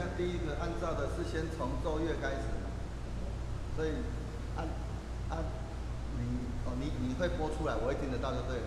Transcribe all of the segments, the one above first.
現在第一個按照的是先從奏樂開始嘛，所以按按你哦，你會播出來，我會聽得到就對了。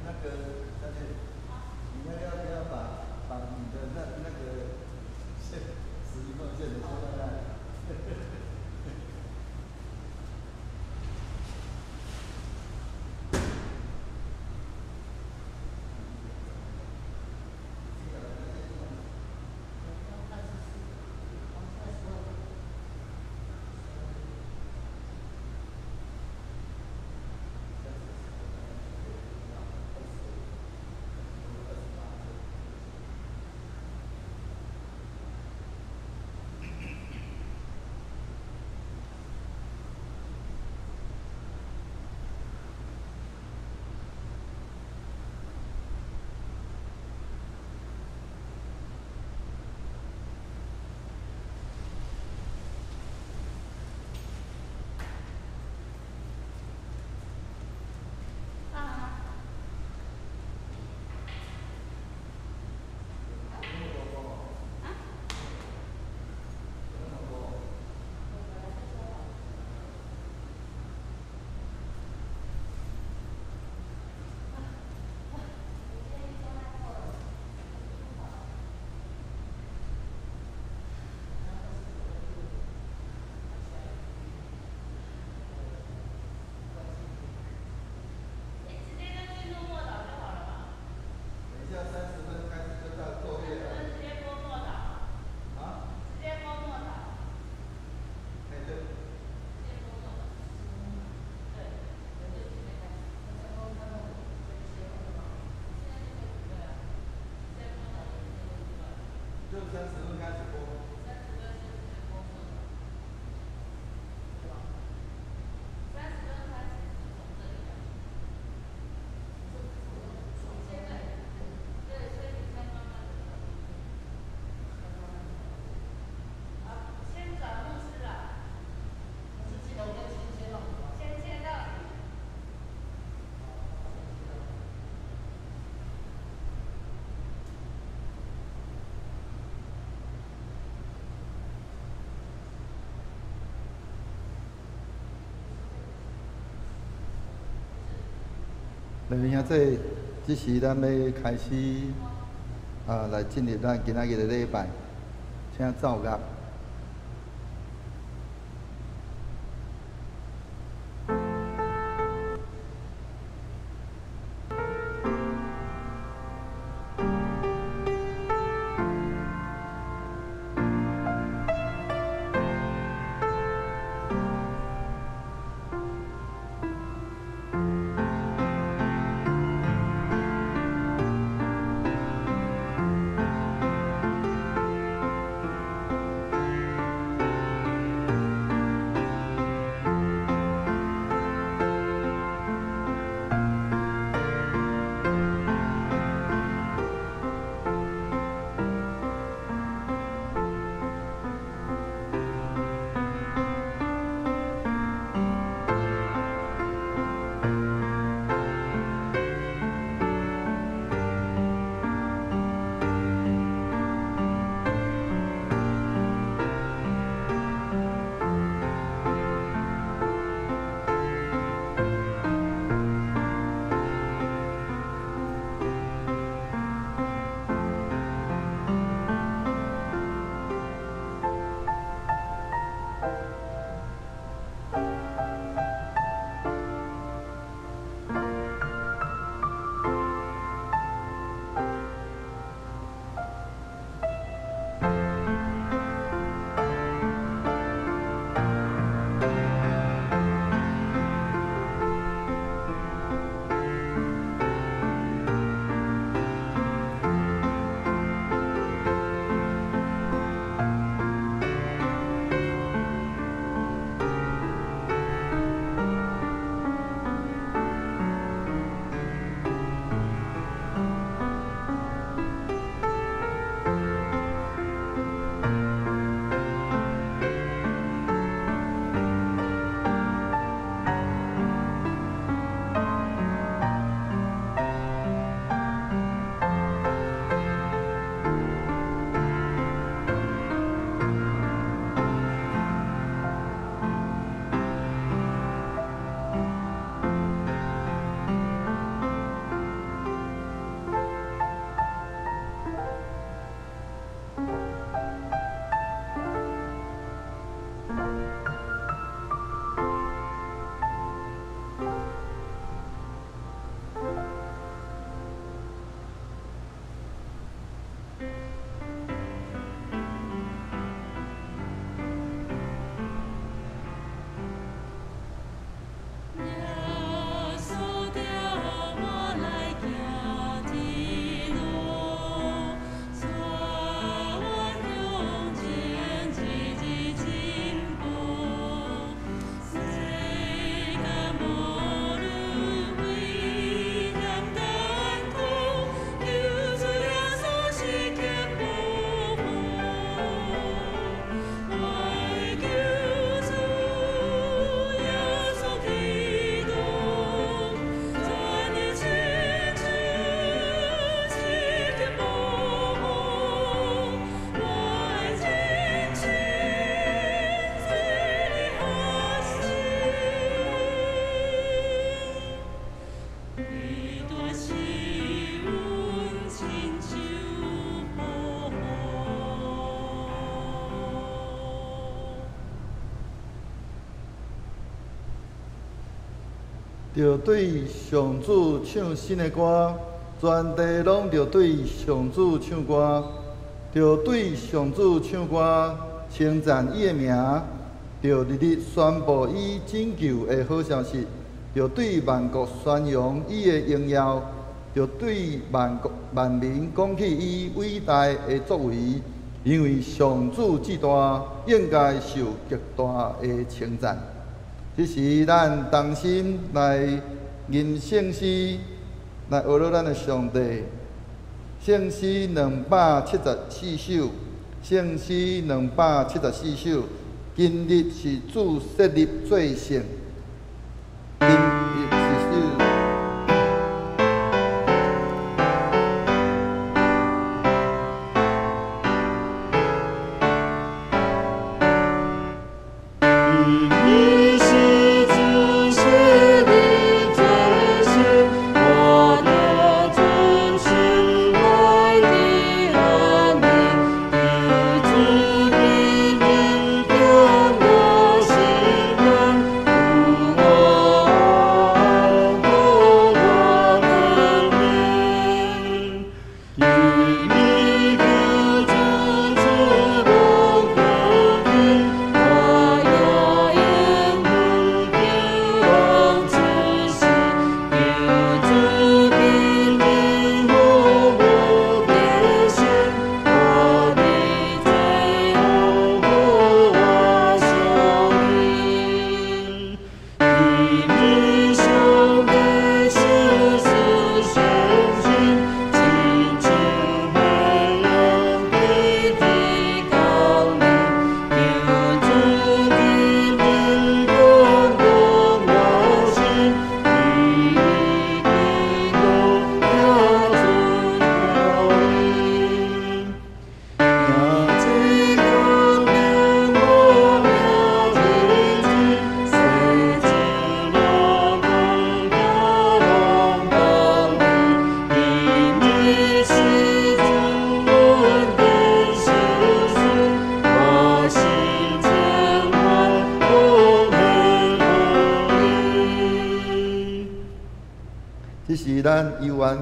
那個小姐，你要不要把你的那個線十一奉獻的先放那裡？等一下30分開始就到奏樂了。啊？哎對。就三十分開始播。來賓兄弟，這時咱欲開始啊，來進入咱今仔日的禮拜，請奏樂。著對上主唱新的歌，全地攏著對上主唱歌，著對上主唱歌，稱讚伊的名，著日日宣布伊拯救的好消息，著對萬國宣揚伊的榮耀，著對萬國萬民講起伊偉大的作為，因為上主至大，應該受極大的稱讚。這時，咱同心來吟聖詩，來學了咱的上帝。聖詩274首，聖詩274首。今日是主設立做聖，今日是主。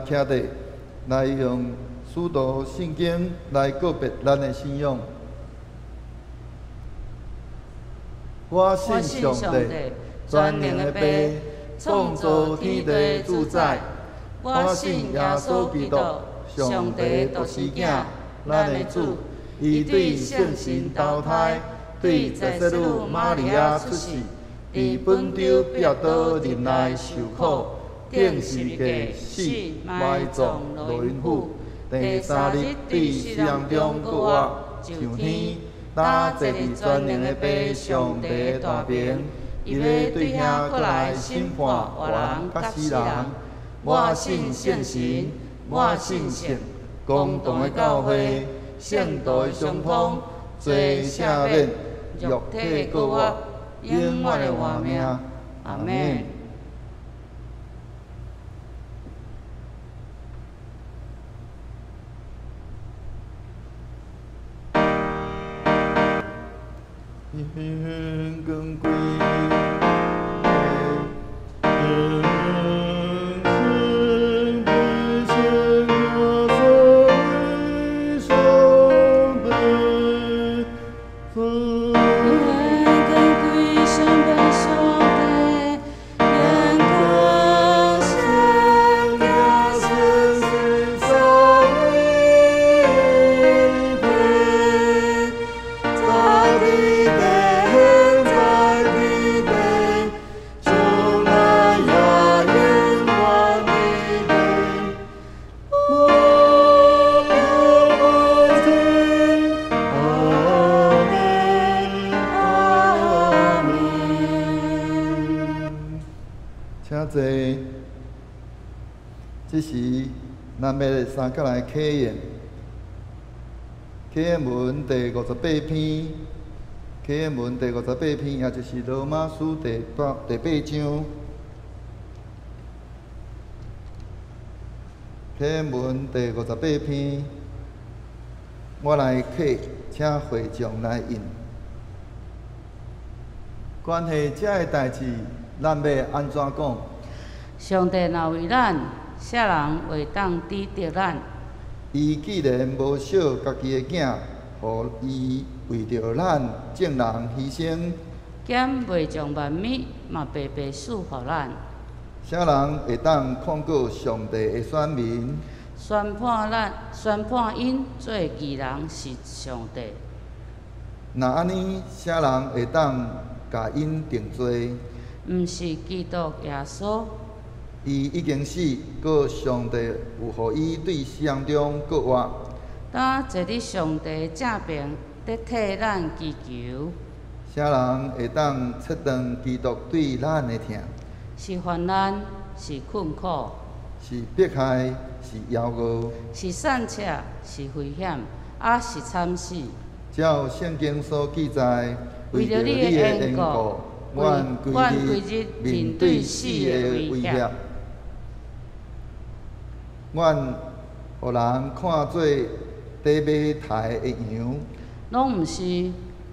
徛伫來用使徒信經來告別咱的信仰。我信上帝，全能的父，創造天地主宰。我信耶穌基督，上帝獨生囝，咱的主。伊對聖神投胎，對在聖女瑪利亞出世，佇本丟彼拉多忍耐受苦。釘十字架，死，埋葬，落陰府，第三日對死人中復活，上天，搭坐佇全能的父上帝的大爿，伊欲對遐閣來審判活人佮死人。我信聖神，我信聖公同的教會，聖徒的相通，罪赦免，肉體復活，永遠的活命。阿們。光歸。這時，咱欲三角來啟言，啟言文第五十八篇，啟言文第五十八篇，也就是羅馬書第八章。啟言文第五十八篇，我來啟，請會眾來印。關係這个代誌，咱欲按怎講？上帝若為咱，啥人會當抵擋咱？伊既然無惜家己的囝，予伊為著咱眾人犧牲，敢袂將萬物嘛白白賜予咱？啥人會當控告上帝的選民？宣判咱、宣判𪜶做義人是上帝。若按呢，啥人會當共𪜶定罪？毋是基督耶穌。伊已經死，閣上帝有予伊對死人中閣活。今坐佇上帝正爿，佇替咱祈求。啥人會當切斷基督對咱的疼？是患難，是困苦，是迫害，是枵餓，是散赤，是危險，抑是慘死？照聖經所記載，為著你的緣故，阮規日面對死的威脅，阮予人看做佇欲刣的羊。攏毋是，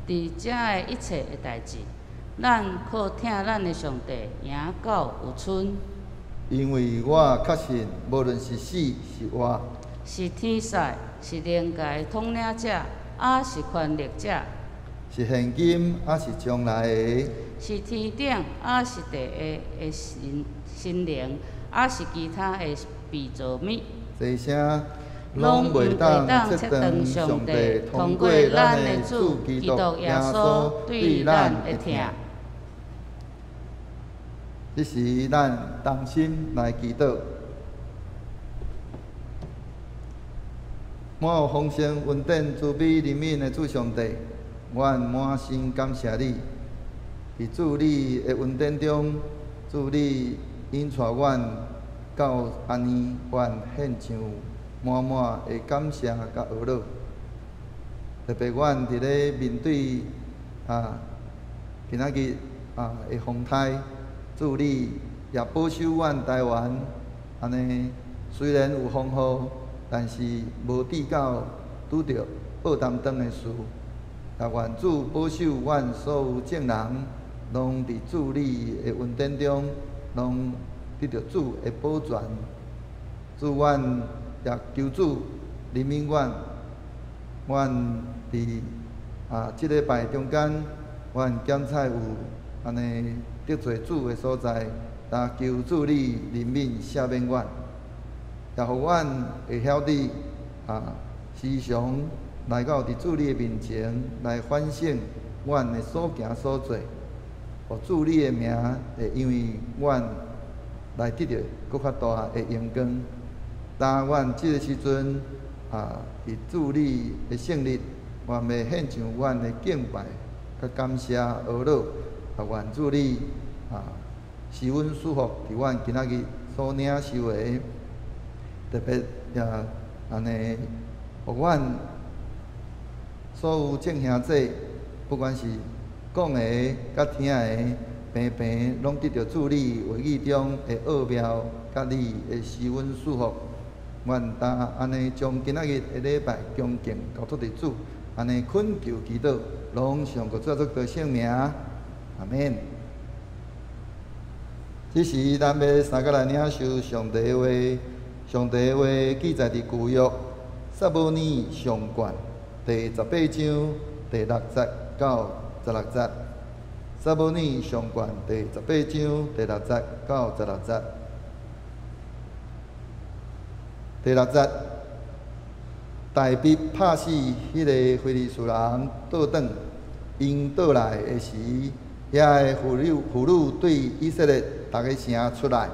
佇遮的一切的代誌，咱靠疼咱的上帝贏到有賰。因為我確信，無論是死是活，是天使，是靈界的統領者，抑是權力者，是現今抑是將來的，是天頂，抑是地下的神神靈，抑是其他的被造物，這些攏袂當切斷上帝通過咱的主基督耶穌對咱的疼。這時，咱同心來祈禱。滿有豐盛恩典、慈悲、憐憫的主上帝，阮滿心感謝你。佇主你的恩典中，主你引帶阮到按呢，阮獻上滿滿的感謝佮呵咾。特別阮佇咧面對今仔日的風颱，主你也保守阮台灣，按呢雖然有風雨，但是無至到拄著報擔當的事。也願主保守阮所有眾人，攏佇主你的恩典中，攏得著主的保全。主，阮也求主憐憫阮，阮佇這禮拜中間，阮檢採有按呢得罪主的所在，但求主你憐憫赦免阮，也予阮會曉得時常來到佇主你的面前來反省阮的所行所做，予主你的名會因為阮來得著閣較大的榮光。當阮這个時陣佇主你的聖日，阮欲獻上阮的敬拜、佮感謝、呵咾，願主你賜阮賜福，佇阮今仔日所領受的，特別也按呢，予阮所有眾兄弟，不管是講的佮聽的，平平攏得著主你話語中的奧妙，佮你的施恩賜福。阮今按呢將今仔日的禮拜恭敬交託佇主，按呢懇求祈禱，攏上過主耶穌的聖名，阿們。這時，咱欲三個來領受上帝的話，上帝的話記載佇舊約撒母耳上卷第18章第6節到16節。撒母耳上卷第十八章第六節到十六節。第六節，大衛拍死彼个非利士人倒轉，𪜶倒來的時，遐个婦女對以色列逐个城出來，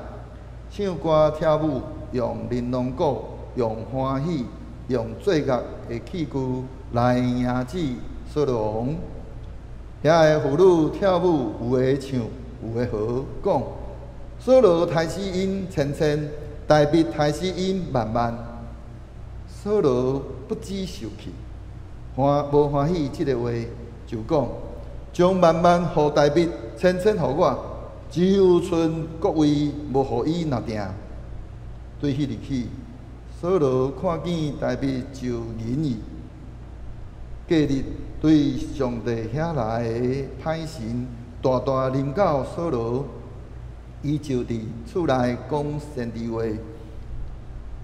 唱歌跳舞，用琳琅鼓，用歡喜，用做樂的器具來迎接掃羅王。遐个婦女跳舞，有的唱，有的號，講：掃羅刣死𪜶千千，大衛刣死𪜶萬萬。掃羅不止受氣，無歡喜這个話，就講：將萬萬予大衛，千千予我，只有賰國位無予伊拿定。對彼日起，掃羅看見大衛就憎伊。隔日對上帝遐來的歹神大大臨到掃羅，伊就佇厝內講先知話。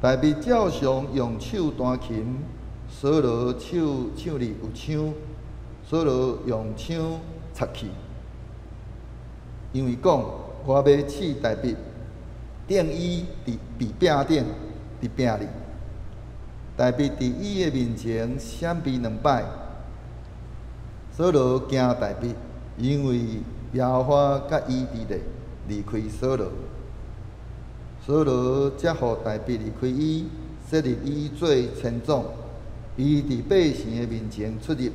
大衛照常用手彈琴，掃羅手手裡有槍，掃羅用槍插去，因為講我要試大衛，釘伊佇柄頂，佇柄裡。大衛佇伊的面前閃避兩擺，掃羅驚大衛，因為耶和華佮伊佇咧，離開掃羅。掃羅才予大衛離開伊，設立伊做千總。伊佇百姓的面前出入。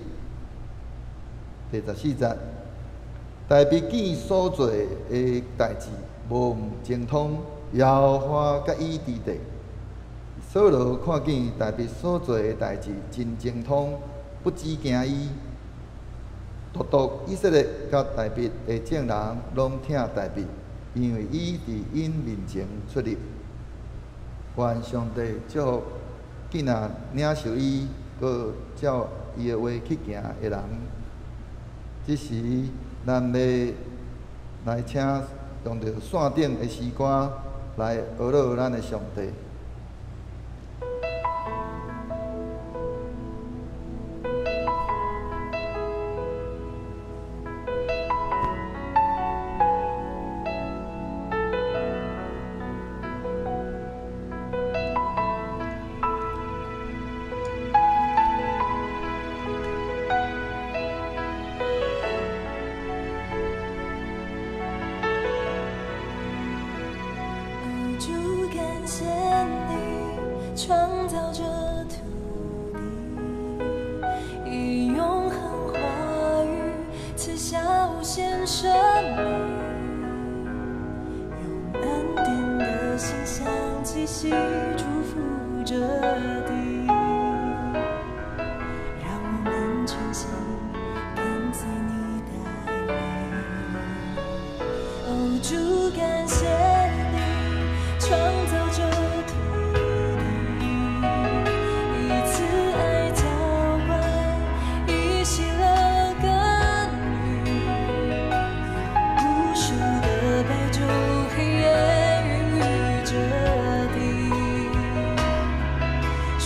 第14節，大衛見所做的代誌無毋精通，耶和華佮伊佇咧。掃羅看見大衛所做的代誌真精通，不止驚伊。獨獨以色列佮大衛的眾人攏疼大衛，因為伊佇𪜶面前出入。願上帝祝福囝仔領受伊，閣照伊的話去行的人。這時，咱欲來請用著線頂的詩歌來呵咾咱的上帝。主，感謝你創造這土地，以永恆話語賜下無限生命，用恩典的馨香氣息祝福這地，讓我們全心跟隨你帶領。哦，主，感謝你創造這土地，以慈愛澆灌，以喜樂耕耘，用無數的白晝黑夜孕育這地，宣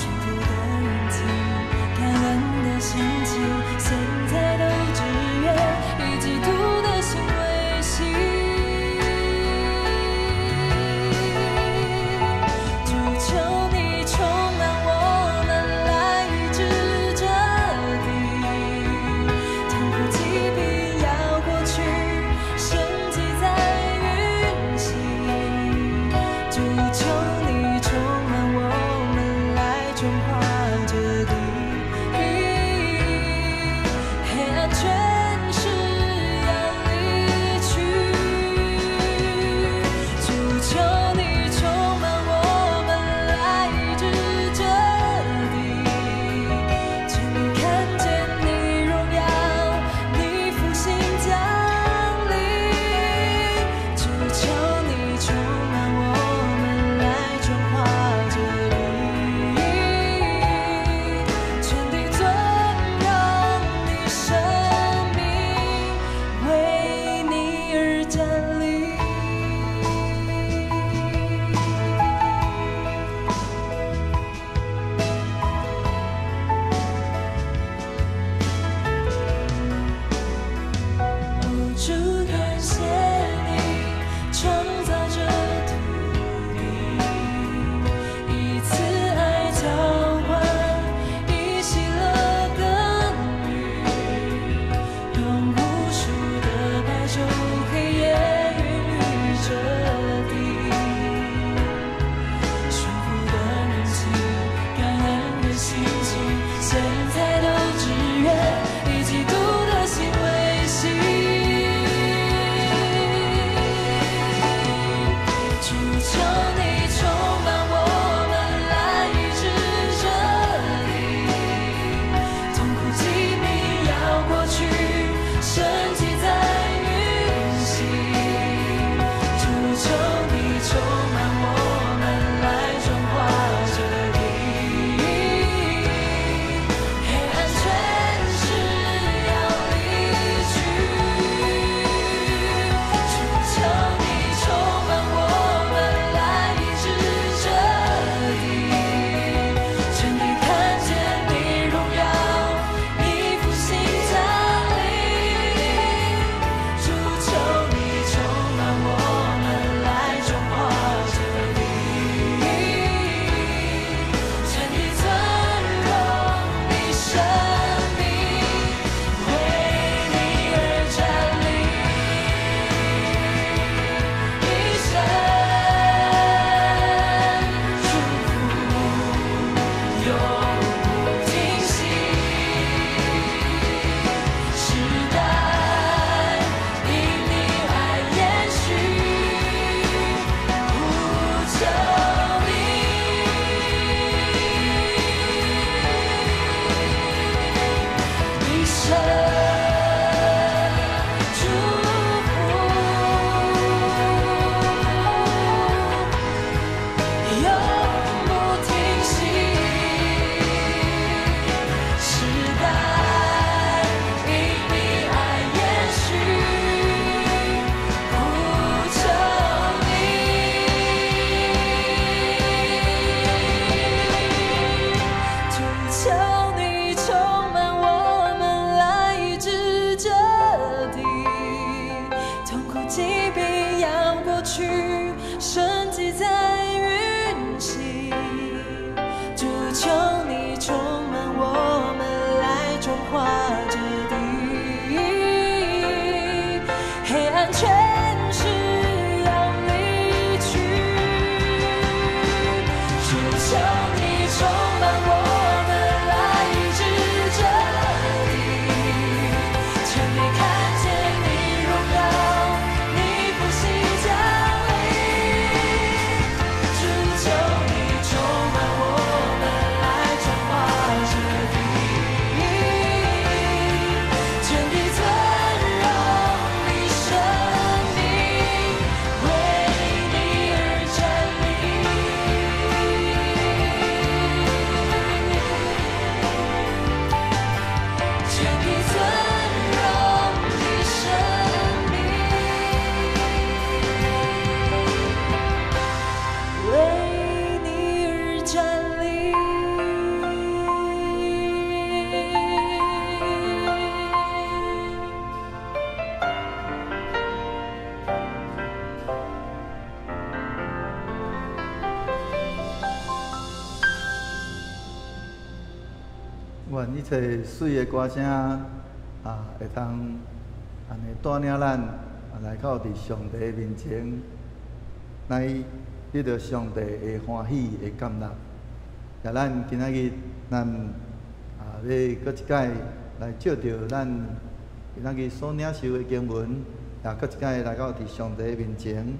永不停息。时代因你爱延续，呼求你，主求你充满我们来医治这地，痛苦疾病要过去，神迹在运行。主求你充满我们来转化这地，黑暗权势要离去。主求你充满我们来医治这地，全地看见你荣耀，你复兴降临。主求你充满我们来转化这地，全地尊荣你生命，为你而站立。全地尊荣你生命，为你而站立。愿一切媠的歌声啊，會當按呢帶領咱啊來到佇上帝的面前，來得著上帝的歡喜的感納。也咱今仔日咱啊，欲閣一擺來借著咱今仔日所領受的經文，也閣一擺來到佇上帝的面前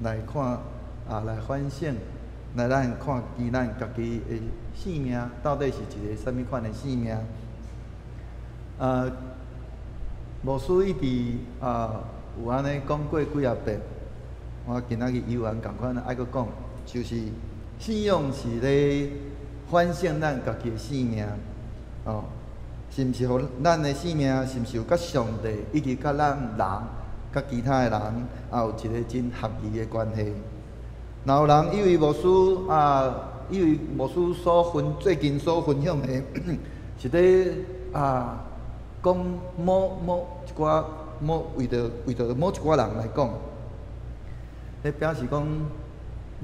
來看啊，來反省。來，咱看見咱家己的生命到底是一個啥物款的生命？牧師一直啊有按呢講過幾仔遍，我今仔日猶原仝款愛閣講，就是信仰是咧反省咱家己的生命，哦，是毋是予咱的生命是毋是有佮上帝以及佮咱人、佮其他的人也有一個真合宜的關係？若有人以為牧師啊，以為牧師所分最近所分享的，是咧啊講某某一寡某為著某一寡人來講，彼表示講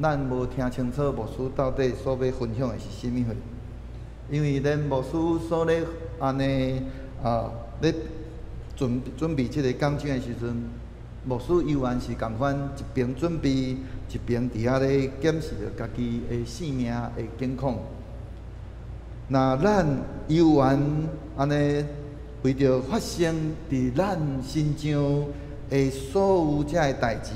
咱無聽清楚牧師到底所欲分享的是啥物貨。因為咱牧師所咧按呢啊咧準備這個講章的時陣，牧師猶原是仝款一邊準備，一邊佇遐咧檢視著家己的生命的境況。若咱猶原按呢為著發生佇咱身上的所有這个代誌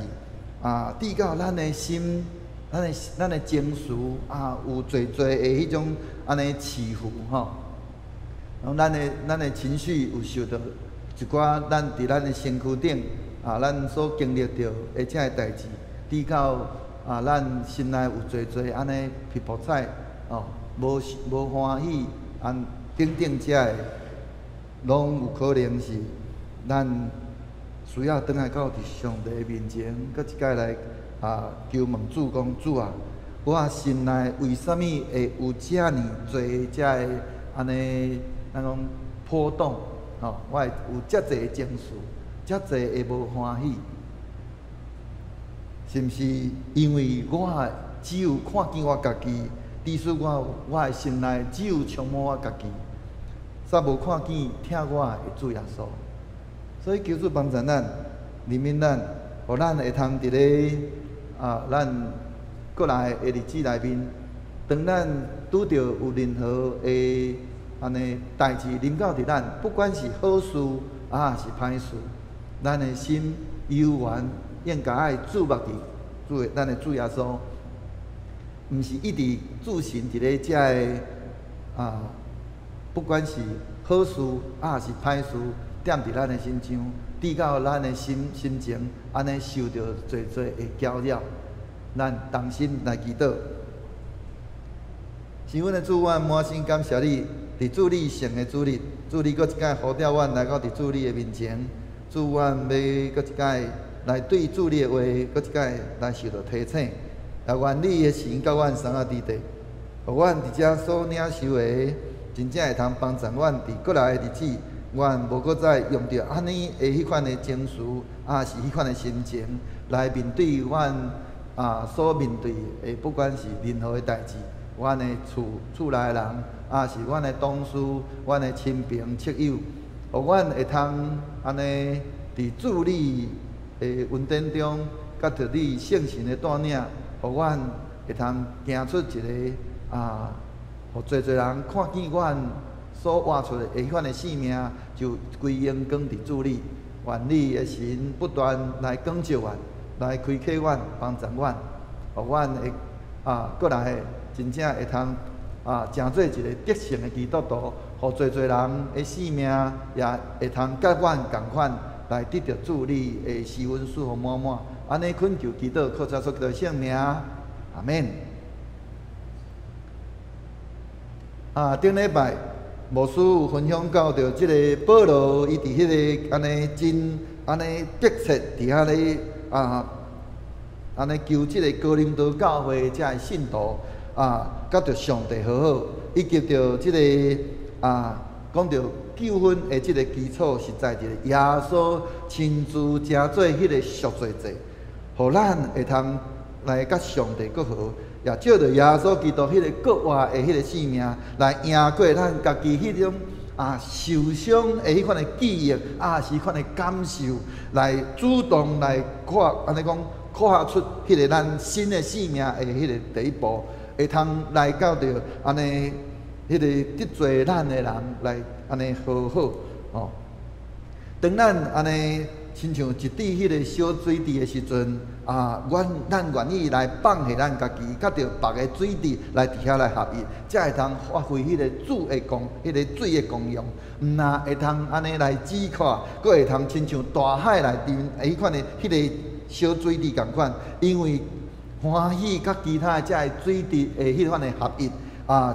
啊，至到咱的心、咱的情緒啊，有濟濟的彼種按呢起伏吼，然後咱的情緒有受著一寡咱佇咱的身軀頂啊，咱所經歷著的這个代誌，至到啊，咱心內有濟濟按呢皮薄彩哦，無歡喜，按等等這个，攏有可能是咱需要轉來到佇上帝面前，閣一擺來啊求問主講，主啊，我心內為啥物會有遮爾濟這个按呢，咱講波動吼，我會有遮濟的情緒，遮濟的無歡喜，是毋是因為我只有看見我家己，致使我的心內只有充滿我家己，煞無看見疼我的主耶穌。所以求主幫助咱，憐憫咱，予咱會通佇咧啊，咱過來的日子內面，當咱拄著有任何的按呢代誌臨到佇咱，不管是好事啊，是歹事，咱的心猶原應該愛注目佇主的，咱的主耶穌，毋是一直注神佇咧遮个啊，不管是好事啊，是歹事，踮佇咱的身上，至到咱的心情按呢受著濟濟的攪擾，咱同心來祈禱。是阮的主，阮滿心感謝你，佇主你聖的主日，主你閣一擺呼召阮來到佇主你的面前，主，阮欲閣一擺來對主你的話，閣一擺來受著提醒，也願你的神佮阮相仔佇地，予阮佇遮所領受的，真正會通幫助阮佇過來的日子，阮無閣再用著按呢的彼款的情緒，抑是彼款的心情來面對阮所面對的，不管是任何的代誌，阮的厝內人，抑是阮的同事、阮的親朋戚友，予阮會通按呢佇主你的恩典中，佮著你聖神的帶領，予阮會通行出一个，予濟濟人看見阮所活出的彼款的生命，就歸榮光佇主你。願你的神不斷來光照阮，來開啟阮，幫助阮，予阮會過來真正會通成做一個得勝的基督徒，予濟濟人的生命也會通佮阮仝款來得著主你的施恩賜福滿滿。按呢懇求祈禱，靠主耶穌基督的聖名，阿門。頂禮拜牧師有分享到著這个保羅，伊佇彼个按呢真按呢迫切佇遐咧按呢求這个哥林多教會遮的信徒，佮著上帝和好，以及著這个講著救恩的這个基礎，是在這个耶穌親自成做彼个贖罪祭，予咱會通來佮上帝閣和，也藉著耶穌基督彼个復活的彼个生命，來贏過咱家己彼種受傷的彼款的記憶，是彼款的感受，來主動來看，按呢講，跨出彼个咱新的生命的彼个第一步，會通來到著按呢，彼个得罪咱的人來按呢和好哦。當咱按呢親像一滴彼个小水滴的時陣，阮咱願意來放下咱家己，佮著別个水滴來佇遐來合一，才會通發揮彼个主的功，彼个水的功用。毋若會通按呢來止渴，閣會通親像大海內面彼款的彼个小水滴仝款，因為歡喜佮其他的遮个水滴的彼款的合一，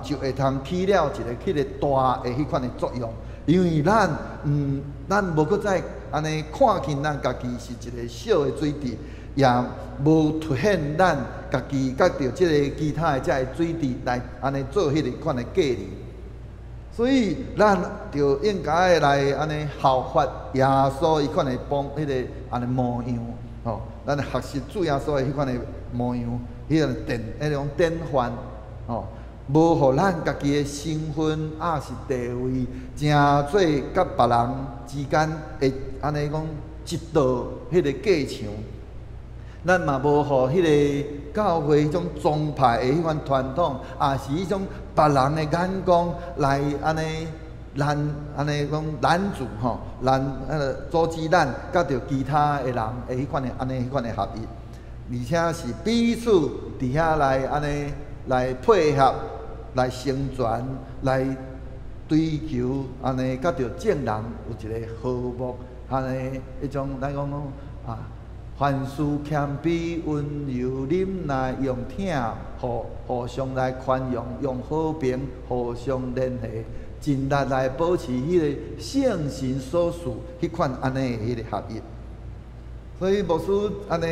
就會通起了一个彼个大的彼款的作用。因為咱毋，咱無閣再按呢看見咱家己是一个小的水滴，也無凸顯咱家己佮著這个其他的遮个水滴來按呢做彼个款的隔離。所以咱就應該來按呢效法耶穌彼款的幫彼个按呢模樣，吼，咱學習主耶穌的彼款的模樣，彼个典，彼種典範，吼。無予咱家己的身份，抑是地位，成做佮別人之間的按呢講一道彼个隔牆。咱嘛無予彼个教會彼種宗派的彼款傳統，抑是彼種別人的眼光來按呢攔按呢講攔住吼，攔阻止咱佮著其他的人的彼款的按呢彼款的合一，而且是彼此佇遐來按呢來配合，來成全，來追求，按呢佮著眾人有一个和睦，按呢彼種咱講講凡事謙卑、溫柔、忍耐，用疼互相來寬容，用和平互相聯繫，盡力來保持彼个聖神所賜彼款按呢的彼个合一。所以牧師按呢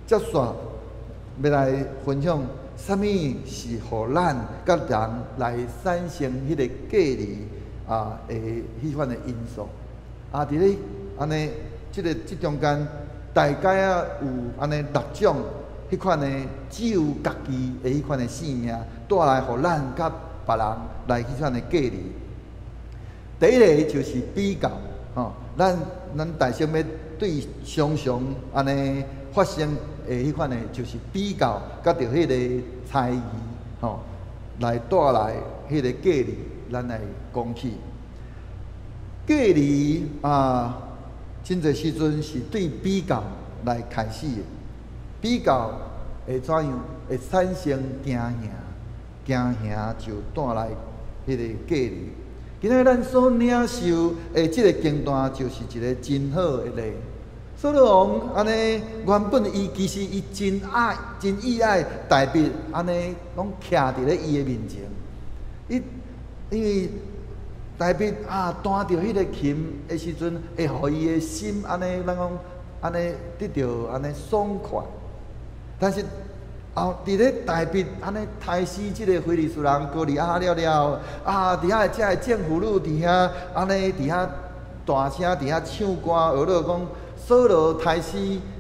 接續欲來分享。啥物是予咱佮人來產生彼个隔離的彼款的因素？佇咧按呢，這个這中間大概有按呢六種彼款的只有家己的彼款的生命帶來予咱佮別人來彼款的隔離。第一个就是比較，吼，咱大聲欲對常常按呢發生的彼款的，就是比較，佮著彼个猜疑，吼，來帶來彼个隔離，咱來講起。隔離啊，真濟時陣是對比較來開始的。比較會怎樣？會產生驚嚇，驚嚇就帶來彼个隔離。今仔咱所領受的這个經段，就是一个真好的例。掃羅王按呢，原本伊其實伊真愛、真意愛大衛按呢，攏徛佇咧伊的面前。伊因為大衛啊，彈著彼個琴的時陣，會予伊的心按呢，咱講按呢得著按呢爽快。但是後佇咧大衛按呢刣死這個非利士人歌利亞了了後，啊，佇遐遮個政婦女佇遐按呢佇遐大聲佇遐唱歌，學咧講掃羅刣死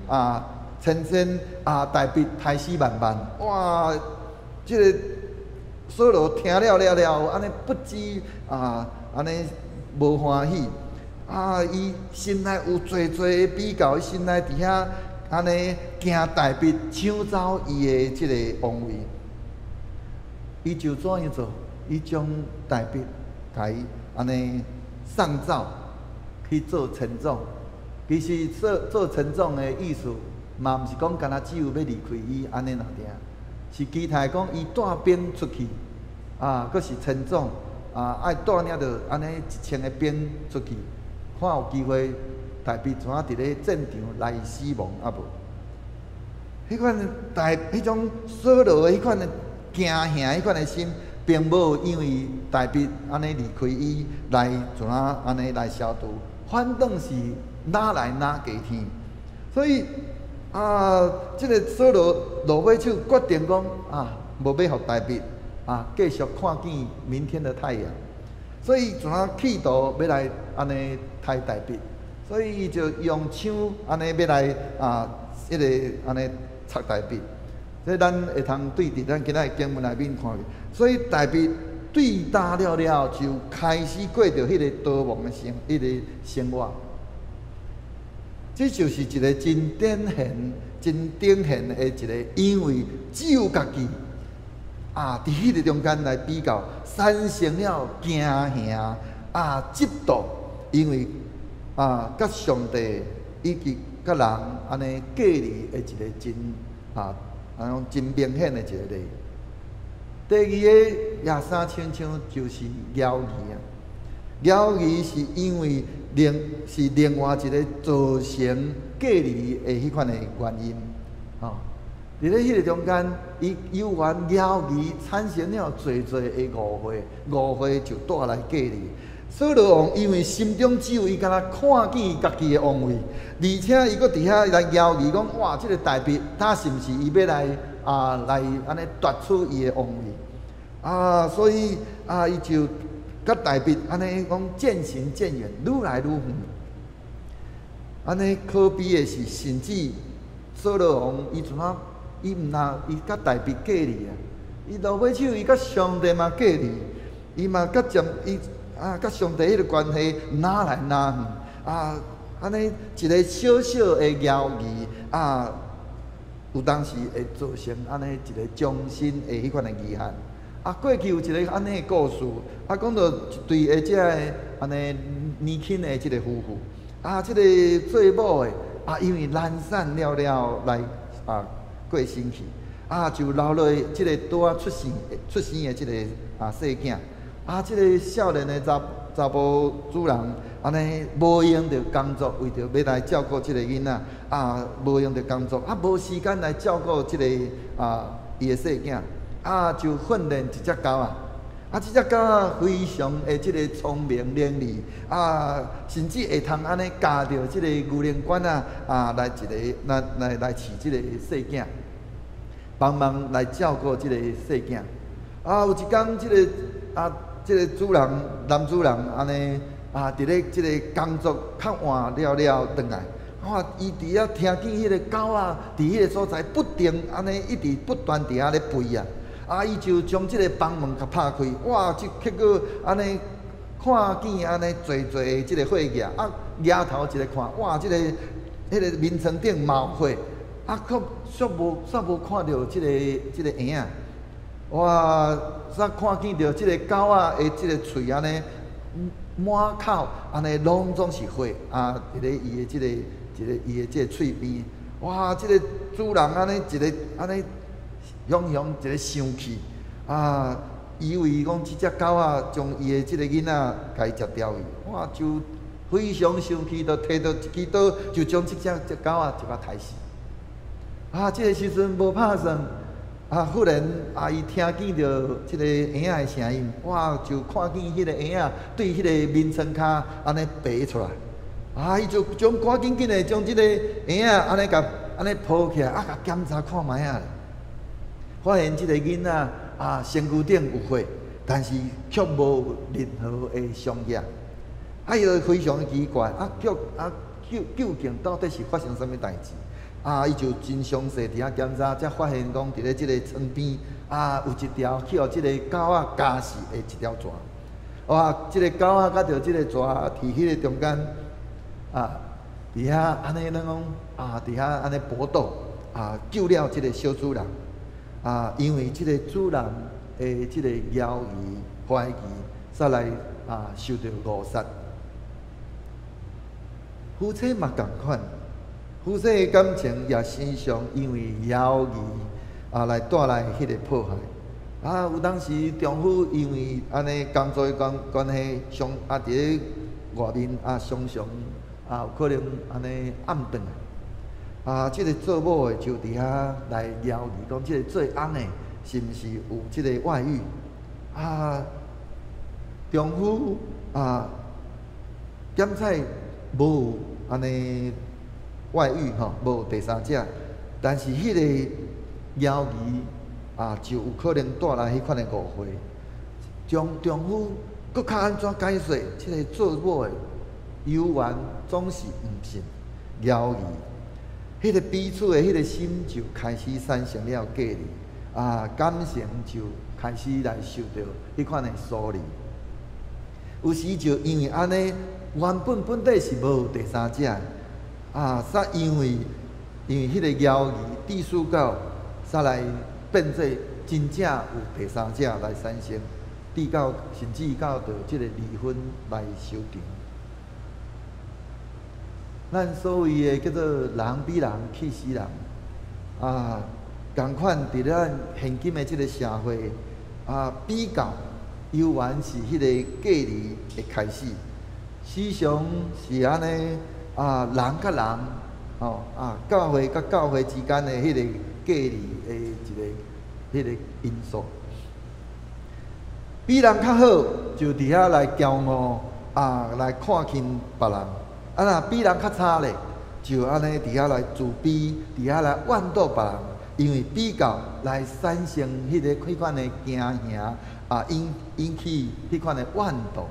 啊千千啊，大衛刣死萬萬，哇！這個掃羅聽了了了，按呢不知啊，按呢無歡喜啊！伊心內有濟濟的比較，伊心內佇遐按呢驚大衛搶走伊的這個王位，伊就怎樣做？伊將大衛共伊按呢送走去做千總。其實做做千總的意思，嘛毋是講干焦只有欲離開伊按呢爾爾，是期待講伊帶兵出去，啊，閣是千總，啊，愛帶領著按呢1000个兵出去，看有機會大衛怎樣佇咧戰場來死亡啊無？彼款大彼種掃羅的彼款的驚嚇，彼款的心，並無因為大衛按呢離開伊來怎樣按呢來消除，反倒是愈來愈加添。所以啊，這個掃羅落尾手決定講啊，無欲予大衛啊繼續看見明天的太陽，所以怎樣企圖欲來按呢刣大衛，所以伊就用槍按呢欲來啊，彼個按呢插大衛。這咱會通對佇咱今仔的經文內面看見，所以大衛對焦了了就開始過著彼個逃亡的生，彼個生活。這就是一個真典型、真典型的一個，因為只有家己啊，佇彼個中間來比較，產生了驚嚇啊、嫉妒，因為啊，佮上帝以及佮人按呢隔離的一個真啊，按呢真明顯的一個例。第二個耶衫親像就是驕疑啊，驕疑是因為另是另外一個造成隔離的彼款的原因，吼。佇咧彼個中間，伊猶原驕疑產生了濟濟的誤會，誤會就帶來隔離。掃羅王因為心中只有伊敢若看見家己的王位，而且伊閣佇遐來驕疑講：哇，這個大衛，他是毋是伊欲來啊來按呢奪取伊的王位？啊，所以啊，伊就佮大衛按呢講漸行漸遠，愈來愈遠。按呢可悲的是，甚至掃羅王伊怎啊？伊毋但伊佮大衛隔離啊，伊落尾手伊佮上帝嘛隔離，伊嘛佮將伊啊佮上帝彼個關係愈來愈遠啊！按呢一個小小的驕疑啊，有當時會造成按呢一個終身的彼款的遺憾。啊，過去有一個按呢的故事，啊，講著一對的這个按呢年輕的這个夫婦，啊，這个做某的啊，因為難產了了來啊過身去，啊，就留落這个拄仔出生的這个啊細囝，啊，這个少年的查查埔主人按呢無閒著工作，為著欲來照顧這个囡仔，啊，無閒著工作，啊，無時間來照顧這个啊伊的細囝。啊，就訓練一隻狗仔，啊，這隻狗仔非常的這个聰明伶俐，啊，甚至會通按呢咬著這个牛奶管仔，啊，來一个來來來飼這个細囝，幫忙來照顧這个細囝。啊，有一工這个啊，這个主人男主人按呢啊，佇咧這个工作較晚了了轉來，哇！伊佇遐聽見彼个狗仔佇彼个所在不停按呢一直不斷佇遐咧吠啊！啊！伊就將這个房門共拍開，哇！這結果按呢看見按呢濟濟的這个血液，啊，舉頭一个看，哇！這个彼个眠床頂嘛有血，啊，閣煞無煞無看著這个這个嬰仔，哇！煞看見著這个狗仔的這个喙按呢滿口按呢攏總是血，啊！佇咧伊的這个一个伊的這个喙邊，哇！這个主人按呢一个按呢。雄雄一个生氣啊，以為講這隻狗仔將伊的這个囡仔共伊食掉去，哇！就非常生氣，就提著一支刀，就將這隻隻狗仔就共刣死。啊，這个時陣無拍算，啊，忽然啊，伊聽見著這个嬰仔的聲音，哇，就看見彼个嬰仔對彼个眠床跤按呢爬出來，啊，伊就將趕緊緊的將這个嬰仔按呢共按呢抱起來，啊，共檢查看覓仔。發現這个囡仔啊，身軀頂有血，但是卻無任何的傷痕。啊，伊就非常的奇怪，啊，卻啊，究竟到底是發生啥物代誌？啊，伊就真詳細佇遐檢查，才發現講佇咧這个床邊啊，有一條去予這个狗仔咬死的一條蛇。哇，這个狗仔佮著這个蛇佇彼个中間啊，佇遐按呢咱講啊，佇遐按呢搏鬥啊，救了這个小主人啊，因為這个主人的這个猶疑懷疑，煞來啊受著誤殺。夫妻嘛仝款，夫妻的感情也時常因為猶疑啊來帶來彼个破壞。啊，有當時丈夫因為按呢工作的關係上啊，佇咧外面啊，常常啊有可能按呢暗轉來。啊，這个做某的就佇遐來猶疑，講這个做翁的是毋是有這个外遇？啊，丈夫啊，檢採無按呢外遇吼，無第三者，但是彼个猶疑啊，就有可能帶來彼款的誤會。丈夫閣較按怎解釋？這个做某的猶原總是毋信，猶疑，彼个彼此的彼个心就開始產生了隔離，啊，感情就開始來受著彼款的疏離。有時就因為按呢，原本本底是無第三者，啊，煞因為彼個猶疑致使到，煞來變做真正有第三者來產生，致到甚至到著這个離婚來收場。咱所謂的叫做人比人氣死人，啊，仝款佇咱現今的這个社會，啊，比較猶原是彼个隔離的開始。時常是按呢啊，人佮人，吼啊，教會佮教會之間的彼个隔離的一个彼个因素。比人較好，就佇遐來驕傲啊，來看輕別人。啊，若比人較差咧，就按呢佇遐來自卑，佇遐來怨妒別人，因為比較來產生彼款的驚嚇啊，引起彼款的怨妒。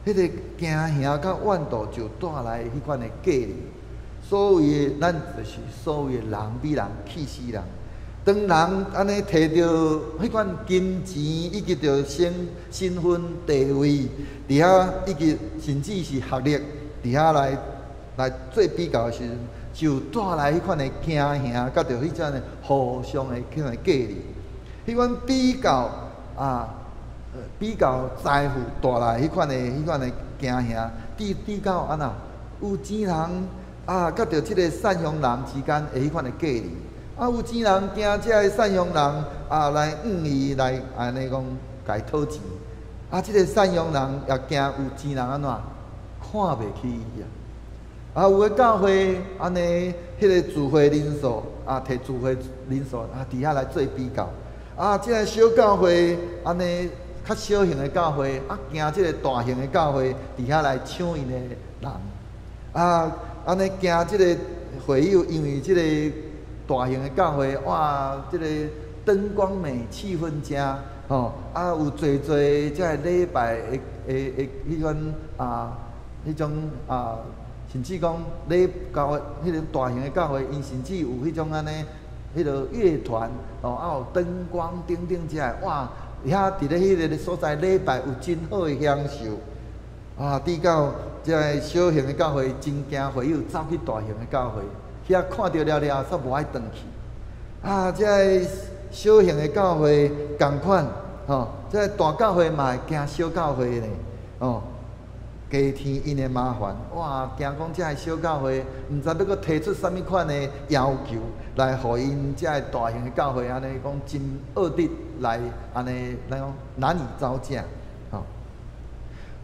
彼个驚嚇佮怨妒就帶來彼款的隔離。所謂的咱就是所謂的人比人氣死人。當人按呢提著彼款金錢以及著身份地位，佇遐以及甚至是學歷，佇遐來做比較的時陣，就帶來彼款的驚嚇，佮著彼種的互相的彼款的隔離。彼款比較啊，比較財富帶來彼款的驚嚇，致到按怎有錢人啊，佮著這个訕鄉人之間的彼款的隔離。啊，有錢人驚這个訕鄉人啊來向伊來按呢講，共伊討錢。啊，這个訕鄉人也驚有錢人按怎看袂起伊啊。啊，有的教會按呢，彼个聚會人數啊，提聚會人數啊，佇遐來做比較。啊，這个小教會按呢較小型的教會，啊，驚這个大型的教會佇遐來搶𪜶的人。啊，按呢驚這个會友，因為這个大型的教會，哇，這个燈光美，氣氛佳，吼，啊，有濟濟這个禮拜的彼款啊，彼種啊，甚至講禮教會，彼个大型的教會，𪜶甚至有彼種按呢，彼个樂團，哦，啊有燈光等等這个，哇，遐佇咧彼个所在禮拜有真好的享受，啊，致到這个小型的教會真驚會友走去大型的教會，遐看著了了，煞無愛轉去。啊，這个小型的教會仝款，吼，這个大教會嘛會驚小教會呢，哦，加添𪜶的麻煩。哇，驚講這个小教會，毋知欲閣提出啥物款的要求，來予𪜶這个大型的教會按呢講真惡的來按呢來講難以招架，吼。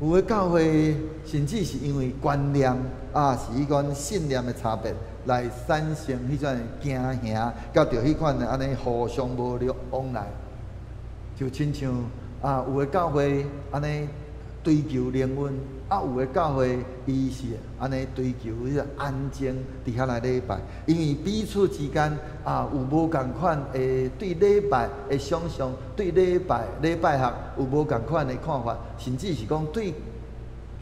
有的教會甚至是因為觀念啊，是彼款信念的差別，來產生彼種的驚嚇，佮著彼款的按呢互相無往來，就親像啊，有的教會按呢追求靈恩，啊，有的教會伊是按呢追求彼個安靜佇遐來禮拜，因為彼此之間啊有無仝款的對禮拜的想像，對禮拜禮拜學有無仝款的看法，甚至是講對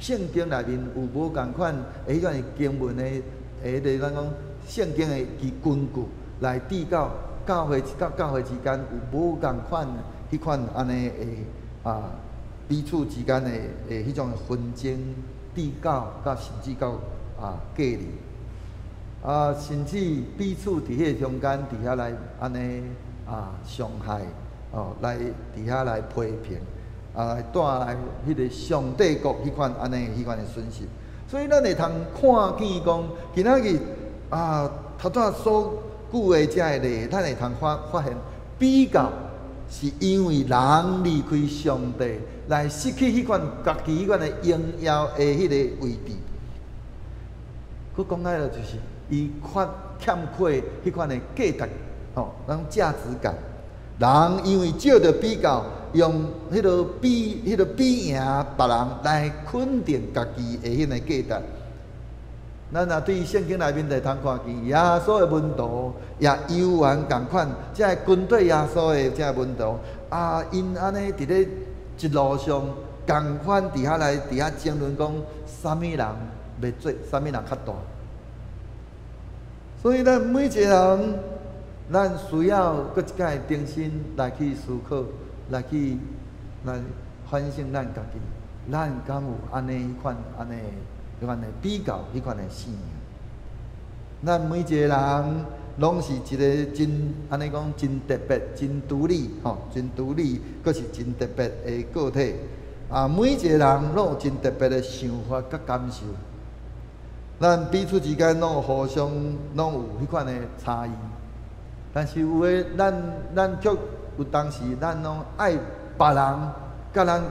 聖經內面有無仝款的彼款的經文的，彼个咱講聖經的其根據來比較教會佮教會之間有無仝款彼款按呢的啊。彼此之間的彼種紛爭、比較，佮甚至到隔離，啊，甚至彼此佇彼个中間佇遐來按呢傷害，哦，來佇遐來批評，啊，來帶來彼个上帝國彼款按呢彼款的損失。所以咱會通看見講，今仔日啊，頭拄仔所舉的這个例，咱會通發現比較是因為人離開上帝，來失去彼款家己彼款的榮耀的彼个位置。閣講來了，就是伊缺欠缺彼款的價值，吼，那種價值感。人因為藉著比較，用彼個比贏別人來肯定家己的彼個價值。咱若對聖經內面就會通看見，耶穌的門徒也猶原仝款，這个跟隨耶穌的這个門徒啊，𪜶按呢佇咧一路上仝款佇遐來佇遐爭論講，啥物人欲做，啥物人較大。所以咱每一個人，咱需要閣一擺重新來去思考，來去來反省咱家己，咱敢有按呢彼款按呢彼款的比較，彼款的生命。咱每一個人攏是一個真按呢講真特別、真獨立吼，真獨立，閣是真特別的個體。啊，每一個人攏有真特別的想法佮感受。咱彼此之間攏有互相攏有彼款的差異，但是有的咱卻有當時咱攏愛別人佮咱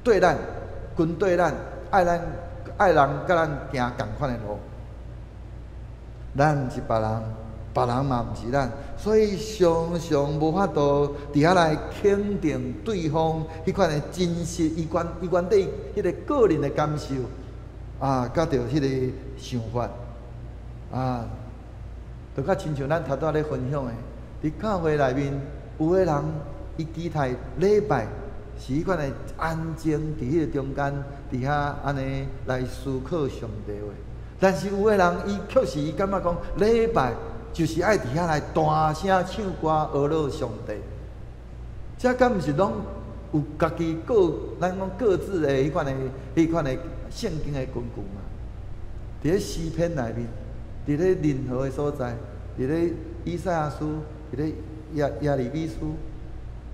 對咱跟對咱愛咱愛人佮咱行仝款的路，咱毋是別人，別人嘛毋是咱，所以常常無法度佇遐來肯定對方彼款的真實，伊原底彼个個人的感受啊，佮著彼个想法啊，就較親像咱頭拄仔咧分享的，佇教會內面有的人伊期待禮拜是彼款的安靜，佇彼個中間，佇遐按呢來思考上帝話。但是有的人伊卻是伊感覺講禮拜就是愛佇遐來大聲唱歌，呵咾上帝。這敢毋是攏有家己各咱講各自的彼款的聖經的根據嘛？佇咧詩篇內面，佇咧任何的所在，佇咧以賽亞書，佇咧耶利米書，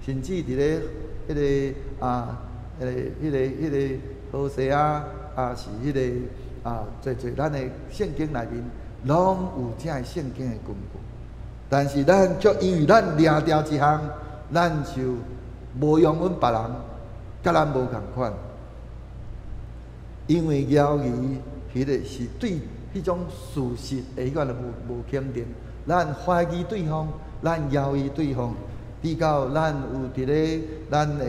甚至佇咧彼个啊，彼個何西阿啊，是彼个啊，濟濟咱的聖經內面，攏有這个聖經的根據。但是咱卻因為咱掠著一項，咱就無容忍別人，佮咱無仝款。因為猶疑，彼个是對彼種事實的彼款的無肯定，咱懷疑對方，咱猶疑對方，直到咱有佇咧咱的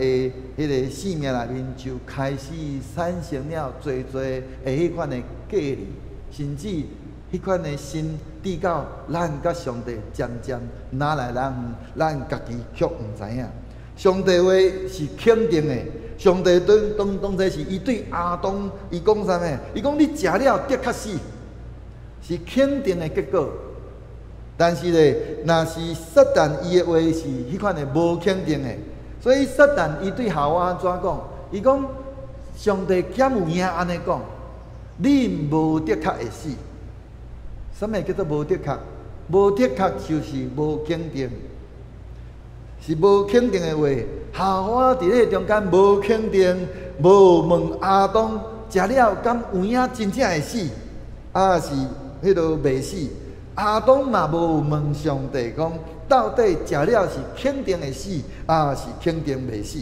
彼个生命內面，就開始產生了濟濟的彼款的隔離，甚至彼款的心，直到咱佮上帝漸漸哪來咱咱家己卻毋知影。上帝話是肯定的，上帝當當當初是伊對亞當，伊講啥物？伊講你食了的確死，是肯定的結果。但是咧，若是撒旦伊的話是彼款的無肯定的，所以撒旦伊對夏娃按怎講？伊講上帝敢有影按呢講？你無的確會死。啥物叫做無的確？無的確就是無肯定，是無肯定的話。夏娃佇咧中間無肯定，無問亞當食了敢有影真正會死，抑是彼个袂死？亞當嘛無問上帝講，到底食了是肯定會死，抑是肯定袂死？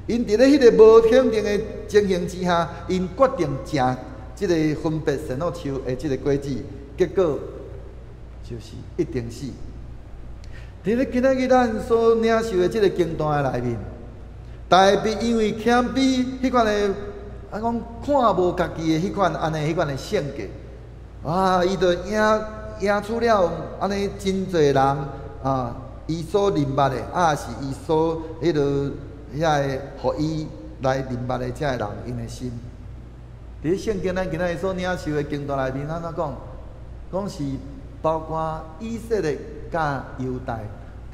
𪜶佇咧彼个無肯定的情形之下，𪜶決定食這个分別善惡樹的這个果子，結果就是一定死。佇咧今仔日咱所領受的這个經段的內面，大衛因為謙卑彼款的，啊講看無家己的彼款按呢彼款的性格，啊，伊就贏贏出了按呢真濟人啊，伊所認捌的，啊是伊所彼落遐个，予伊來認捌的這个人𪜶的心。佇咧聖經咱今仔日所領受的經段內面，按怎講？講是包括以色列佮猶大，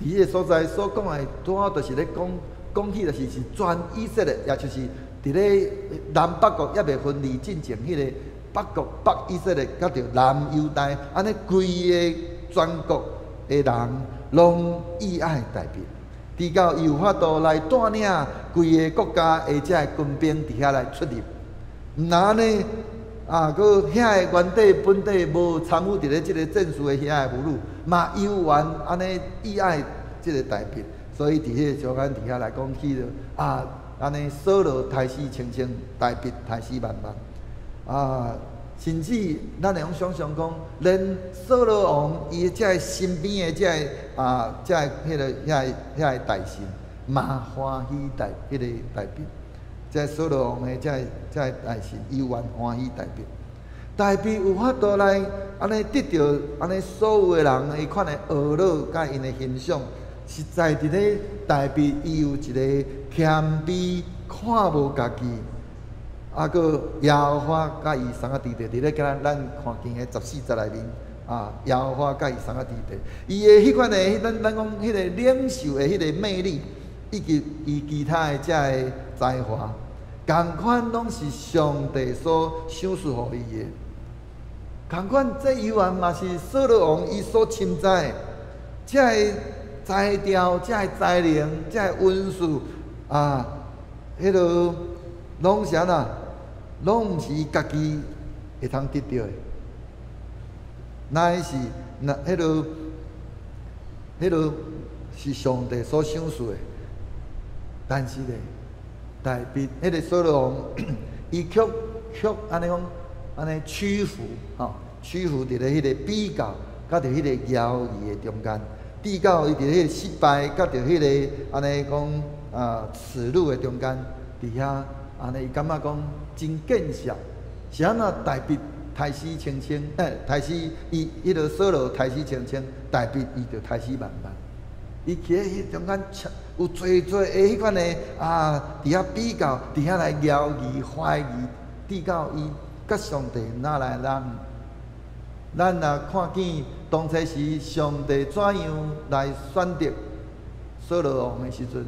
佇彼个所在所講的，拄好就是咧講講起就是是全以色列，也就是佇咧南北國猶未分離進前，彼個北國北以色列佮著南猶大，按呢規个全國的人攏意愛大衛，直到伊有法度來帶領規个國家的這个軍兵佇遐來出入。毋但按呢，啊，閣遐个原底本底無參與佇咧這个戰事的遐个婦女，嘛猶原按呢意愛這个大衛，所以佇彼個中間佇遐來講起著啊，按呢掃羅刣死千千，大衛刣死萬萬，啊，甚至咱會用想像講，連掃羅王伊這个身邊的這个啊，這个彼个遐个遐个大臣，嘛歡喜大彼个大衛。這掃羅王的這个這个大臣，猶原歡喜大衛。大衛有法度來按呢得著按呢所有的人彼款的呵咾佮𪜶的欣賞，實在佇咧大衛伊有一個謙卑，看無家己，啊，閣耶和華佮伊相佮佇佇咧今仔咱看見的14節內面，啊，耶和華佮伊相佮佇伊的彼款的，咱咱講彼個領袖的彼個魅力，以及伊其他的這个才華，仝款攏是上帝所賞賜予伊的。仝款這猶原嘛是掃羅王伊所深知的，這个才調、這个才能、這个恩賜啊，彼落攏是按怎？攏毋是伊家己會通得著的，乃是那彼落彼落是上帝所賞賜的。但是咧，大衛彼个掃羅王，伊卻卻按呢講，按呢屈服，吼，屈服佇咧彼个比較，佮著彼个猶豫的中間，直到伊佇彼個失敗，佮著彼个按呢講啊恥辱的中間，佇遐按呢伊感覺講真見笑，是按怎大衛刣死千千，欸，刣死伊，彼个掃羅刣死千千，大衛伊就刣死萬萬。伊徛佇彼中間，有濟濟的彼款的啊，佇遐比較，佇遐來猶豫、懷疑，直到伊佮上帝哪來人？咱若看見當初時上帝怎樣來選擇掃羅王的時陣，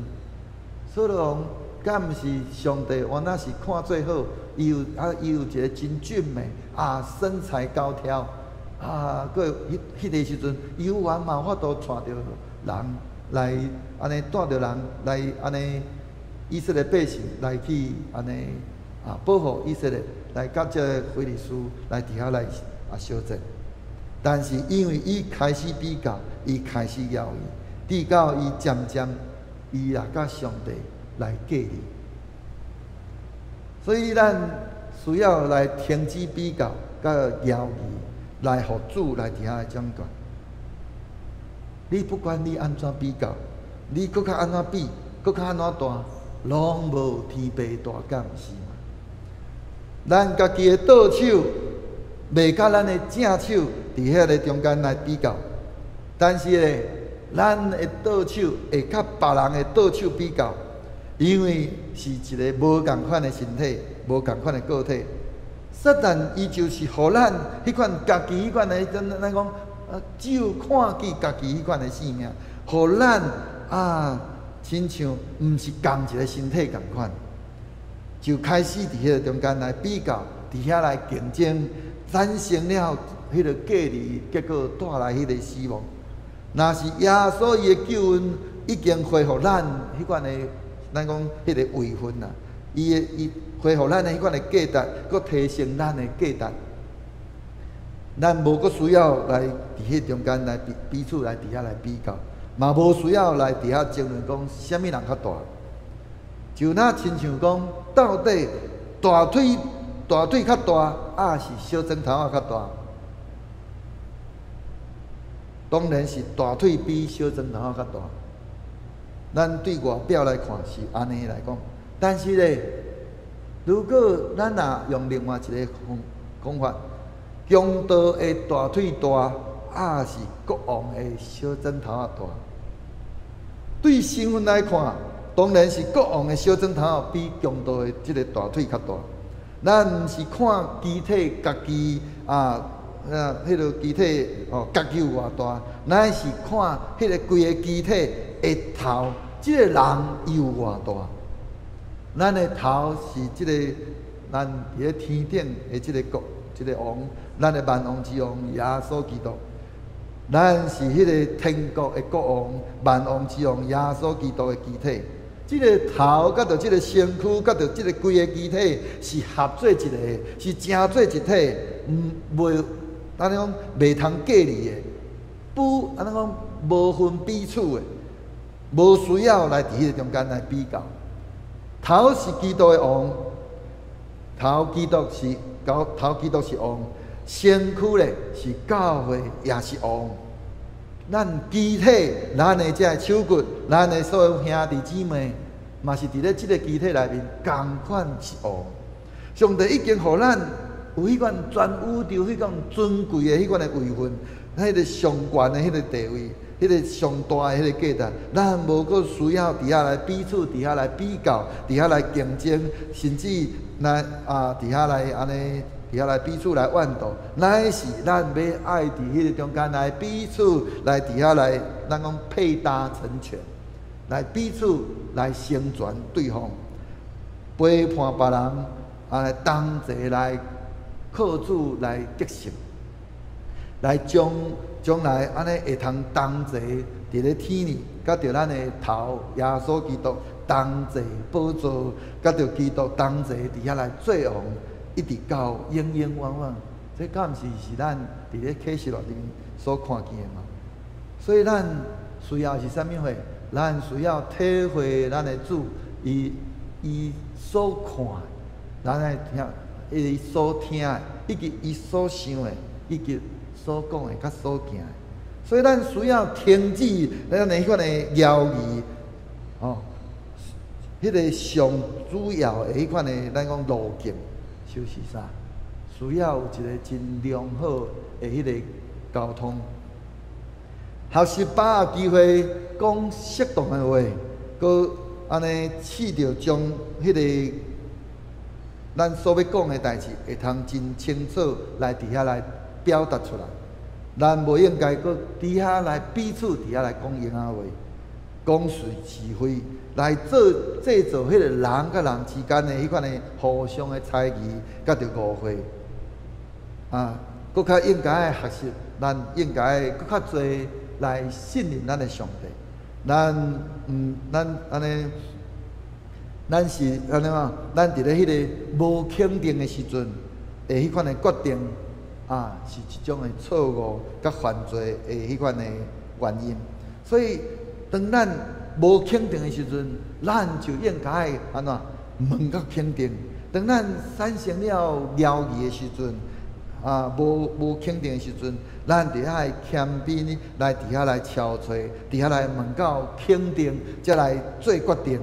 掃羅王敢毋是上帝原來是看做好？伊有啊，伊有一個真俊美啊，身材高挑啊，閣彼彼个時陣，猶原嘛有法度帶著人來按呢帶著人來按呢以色列百姓來去按呢啊保護以色列，來佮這个非利士來佇遐來啊相戰。但是因為伊開始比較，伊開始猶豫，直到伊漸漸伊也佮上帝來隔離。所以咱需要來停止比較，佮猶豫，來予主來佇遐來掌權。你不管你按怎比較，你閣較按怎比，閣較按怎大，攏無天父大，敢毋是嗎？咱家己的倒手，袂佮咱的正手佇彼个中間來比較，但是咧，咱的倒手會佮別人的倒手比較，因為是一个無仝款的身體，無仝款的個體。撒旦伊就是予咱彼款家己彼款的，咱咱講啊，只有看見家己彼款的性命，予咱啊，親像毋是仝一个身體仝款，就開始佇彼个中間來比較，佇遐來競爭，產生了彼个隔離，結果帶來彼个死亡。若是耶穌伊的救恩已經恢復咱彼款的，咱講彼个位份啊，伊的伊恢復咱的彼款的價值，閣提升咱的價值。咱無閣需要來佇彼中間來彼彼此來佇遐來比較，嘛無需要來佇遐爭論講啥物人較大。就若親像講，到底大腿較大，抑是小指頭仔較大？當然是大腿比小指頭仔較大。咱對外表來看是按呢來講，但是咧，如果咱若用另外一個講法，強盜的大腿大，抑是國王的小指頭仔大？對身份來看，當然是國王的小指頭比強盜的這個大腿較大。咱毋是看肢體家己啊，彼个肢體哦，家己有偌大，乃是看彼个規个肢體的頭，這個人伊有偌大。咱的頭是這個，咱佇咧天頂的這個國，這個王，咱的萬王之王耶穌基督。咱是彼個天國的國王，萬王之王耶穌基督的肢體。這個頭佮著這個身軀，佮著這個規個肢體是合做一個，是成做一體，毋袂按呢講袂通隔離的，不按呢講無分彼此的，無需要來佇彼個中間來比較。頭是基督的王，頭基督是頭，頭基督是王，身軀咧是教會，也是王。咱肢體，咱的這个手骨，咱的所有兄弟姊妹，嘛是佇咧這个肢體內面，仝款是王。上帝已經予咱有彼款全宇宙彼款尊貴的彼款的位份，彼个上懸的彼个地位，彼个上大的彼个價值，咱無閣需要佇遐來彼此，佇遐來比較，佇遐來競爭，甚至來啊佇遐來按呢。佇遐來彼此來怨妒，乃是咱欲愛佇彼个中間來彼此來佇遐來，咱講配搭成全，來彼此來成全對方，陪伴別人啊，來同齊來靠主來得勝，來將將來按呢會通同齊佇咧天裡，佮著咱的頭耶穌基督同齊寶座，佮著基督同齊佇遐來做王。一直到永永遠遠，這敢毋是是咱佇咧啟示錄裡面所看見的嗎？所以咱需要是啥物貨？咱需要體會咱的主，伊伊所看，咱愛聽，伊所聽的，以及伊所想的，以及所講的，佮所行的。所以咱需要停止咱的彼款的猶疑，哦，彼个上主要的彼款的咱講路徑。就是啥？需要有一個真良好的彼個溝通，學習把握機會講適當的話，閣按呢試著將彼個咱所欲講的代誌，會通真清楚來佇遐來表達出來。咱無應該閣佇遐來彼此佇遐來講閒仔話，講是是非，來做製造彼個人佮人之間的彼款的互相的猜疑，佮著誤會。啊，閣較應該愛學習，咱應該閣較濟來信任咱的上帝。咱毋，咱按呢，咱是按呢嘛？咱佇咧彼个無肯定的時陣，的彼款的決定，啊，是一種的錯誤佮犯罪的彼款的原因。所以，當咱無肯定的時陣，咱就應該按怎問較肯定。當咱產生了猶疑的時陣，啊，無肯定的時陣，咱就愛謙卑來佇遐來敲揣，佇遐來問到肯定，才來做決定。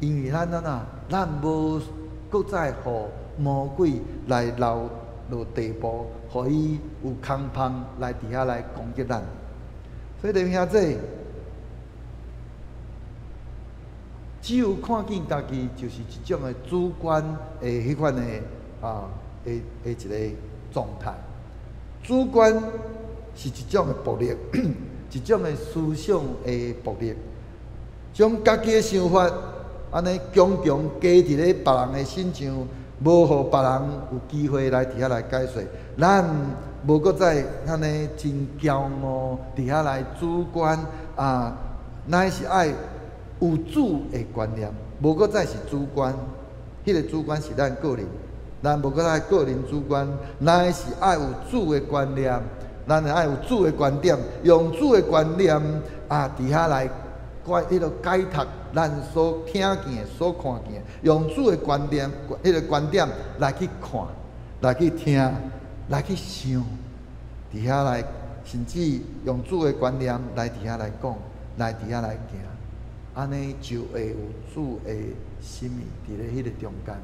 因為咱按怎，咱無閣再予魔鬼來留落地步，予伊有空縫來佇遐來攻擊咱。所以弟兄姊，只有看見家己就是一種的主觀的彼款的啊的的一個狀態。主觀是一種的暴力，一種的思想的暴力，將家己的想法按呢強強加佇咧別人的身上，無予別人有機會來佇遐來解說。咱無閣再按呢真驕傲，佇遐來主觀啊，乃是愛有主的觀念，無閣再是主觀。彼個主觀是咱個人，咱無閣再個人主觀，乃是愛有主的觀念，咱愛有主的觀點，用主的觀念啊，佇遐來解彼个解讀咱所聽見的、所看見的，用主的觀點、彼个觀點來去看、來去聽、來去想，佇遐來，甚至用主的觀念來佇遐來講，來佇遐來行，按呢就會有主的心意佇咧彼個中間。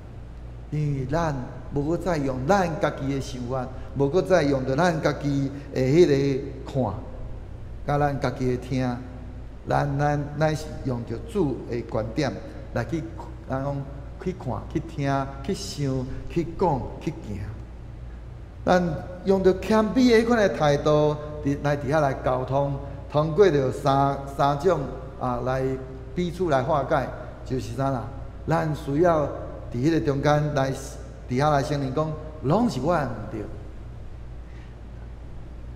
因為咱無閣再用咱家己的想法，無閣再用著咱家己的彼个看，佮咱家己的聽，咱乃是用著主的觀點來去，咱講去看、去聽、去想、去講、去行。咱用著謙卑的彼款的態度，佇來佇遐來溝通，通過著三種啊來彼此來化解，就是啥啦？咱需要佇彼個中間來佇遐來承認講，攏是我的毋對。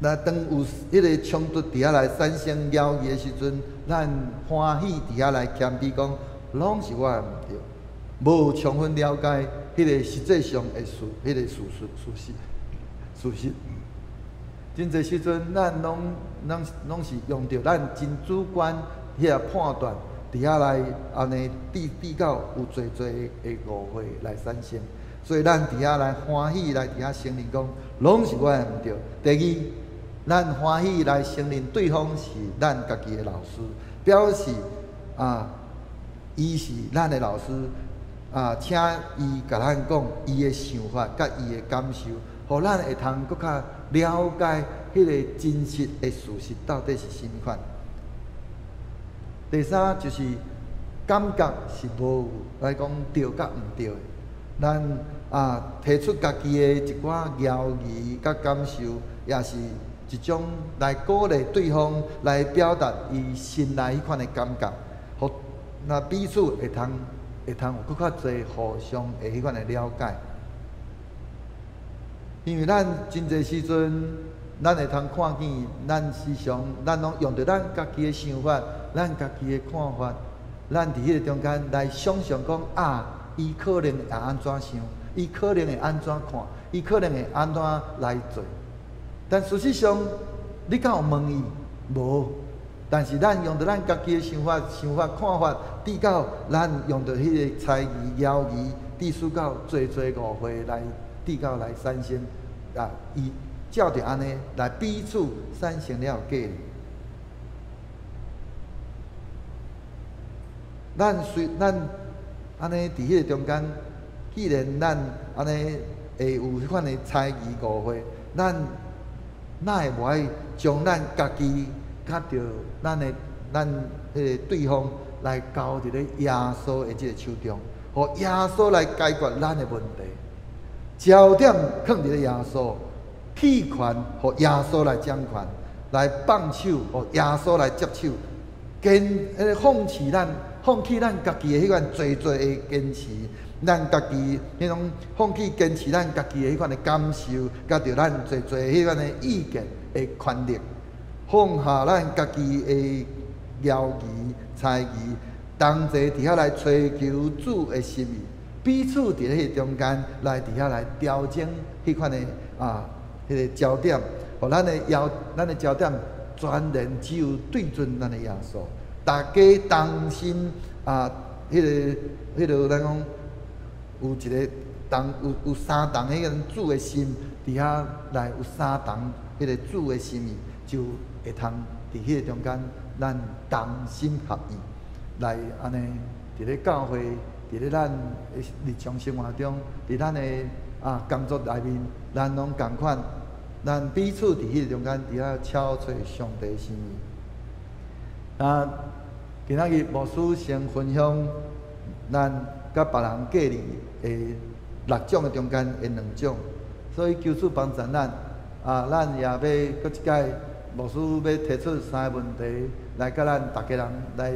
那當有彼個衝突佇遐來產生爭議的時陣，咱歡喜佇遐來謙卑講，攏是我的毋對，無充分了解彼個實際上的事，彼個事實。真濟時陣，咱攏是用著咱真主觀彼个判斷，佇遐來按呢致到有濟濟的誤會來產生。所以咱佇遐來歡喜來佇遐承認講，攏是我的毋對。第二，咱歡喜來承認對方是咱家己的老師，表示啊，伊是咱的老師啊，請伊共咱講伊的想法佮伊的感受，予咱會通閣較了解彼個真實的事實到底是啥物款。第三就是感覺是無來講對佮毋對的，咱啊提出家己的一寡疑義佮感受，也是一種來鼓勵對方來表達伊心內彼款的感覺，予那彼此會通有閣較濟互相的彼款的了解。因為咱真濟時陣，咱會通看見，咱時常咱攏用著咱家己的想法，咱家己的看法，咱佇彼个中間來想像講啊，伊可能會按怎想，伊可能會按怎看，伊可能會按怎來做。但事實上，你敢有問伊？無。但是咱用著咱家己的想法、看法，致到咱用著彼个猜疑、懷疑，致使到濟濟誤會來，致到來產生啊！伊照著按呢來彼此產生了隔離。咱雖咱按呢佇彼個中間，既然咱按呢會有彼款的猜疑誤會，咱哪會無愛將咱家己佮著咱的咱彼个對方來交佇咧耶穌的這个手中，予耶穌來解決咱的問題。焦點囥佇咧耶穌，棄權予耶穌來掌權，來放手予耶穌來接手，堅彼个放棄咱，放棄咱家己的彼款濟濟的堅持，咱家己彼種放棄堅持咱家己的彼款的感受，佮著咱濟濟彼款的意見的權力，放下咱家己的懷疑、猜疑，同齊佇遐來追求主的心意，彼此佇咧彼个中間來佇遐來調整彼款的啊，彼个焦點，予咱的焦點全然只有對準咱的耶穌，大家同心啊，彼个咱講有一个同有相同彼个主的心，佇遐來有相同彼个主的心意，就會通佇彼個中間，咱同心合意來按呢，佇咧教會，佇咧咱的日常生活中，佇咱的啊工作內面，咱攏仝款，咱彼此佇彼个中間，佇遐敲揣上帝心意。啊，今仔日牧師先分享咱佮別人隔離的六種的中間的兩種，所以求主幫助咱啊，咱也欲閣一擺牧師欲提出三個問題來佮咱逐家人來，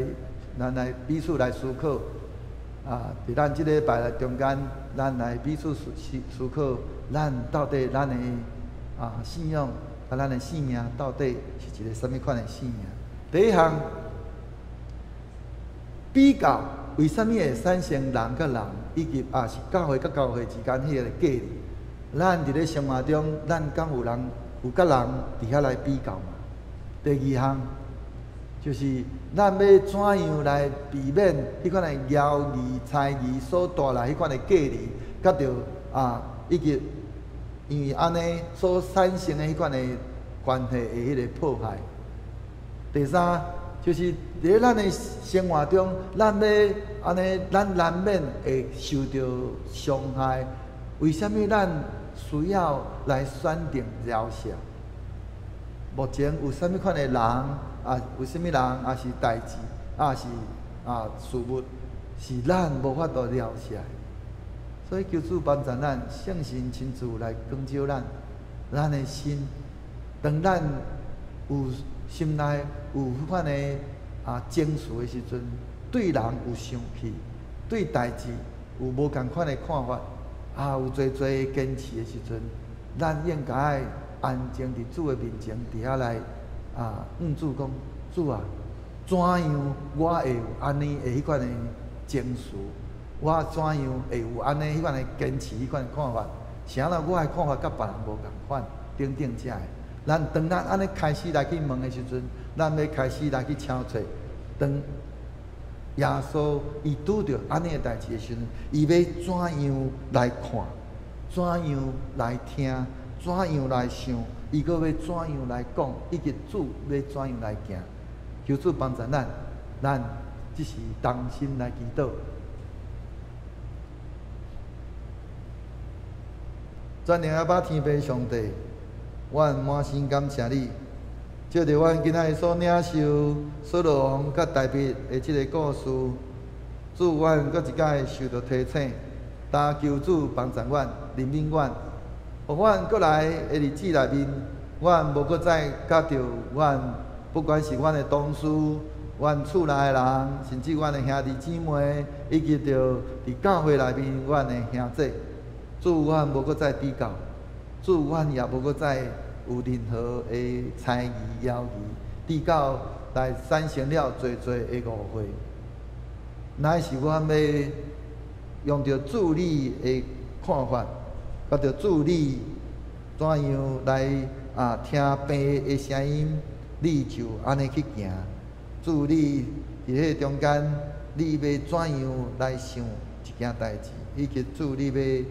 咱來彼此來思考。啊，佇咱這禮拜的中間，咱來彼此思考，咱到底咱的啊信仰，佮咱的生命到底是一個啥物款的生命？第一項比較，為啥物會產生人佮人，以及啊是教會佮教會之間彼个隔離？咱佇咧生活中，咱敢有人有佮人佇遐來比較嗎？第二項就是咱欲怎樣來避免彼款的謠言、猜疑所帶來彼款的隔離，佮著啊，以及因為按呢所產生的彼款的關係的彼个破壞。第三，就是佇咧咱的生活中，咱欲按呢，咱難免會受著傷害。為啥物咱需要來選擇饒恕？目前有啥物款的人啊？有啥物人，抑是代誌，抑是啊事物，是咱無法度饒恕的。所以求主幫助咱，聖神親自來光照咱，咱的心。當咱有心內有彼款的啊情緒的時陣，對人有生氣，對代誌有無仝款的看法，啊有濟濟堅持的時陣，咱應該安靜佇主的面前，佇遐來啊，向主講：主啊，怎樣我會有按呢的彼款的情緒？我怎樣會有按呢彼款的堅持、彼款的看法？是按怎我的看法佮別人無仝款？等等遮的。咱當咱按呢開始來去問的時陣，咱欲開始來去請揣。當耶穌伊拄著按呢的代誌的時陣，伊欲怎樣來看？怎樣來聽？怎樣來想？伊閣欲怎樣來講？以及主欲怎樣來行？求主幫助咱，咱這時同心來祈禱。全能阿爸天父上帝，阮滿心感謝你，借著阮今仔日所領受掃羅王佮大衛的這个故事，主，阮閣一擺受著提醒，焦求主幫助阮，憐憫阮，予阮閣來的日子內面，阮無閣再佮著阮，不管是阮的同事、阮厝內的人，甚至阮的兄弟姊妹，以及著佇教會內面阮的兄弟，主，阮無閣再比較，主，阮也無閣再有任何的猜疑、猶疑，直到來產生了濟濟的誤會。乃是阮欲用著主你的看法，佮著主你怎樣來啊聽病的聲音，你就按呢去行。主你佇彼个中間，你欲怎樣來想一件代誌，以及主你欲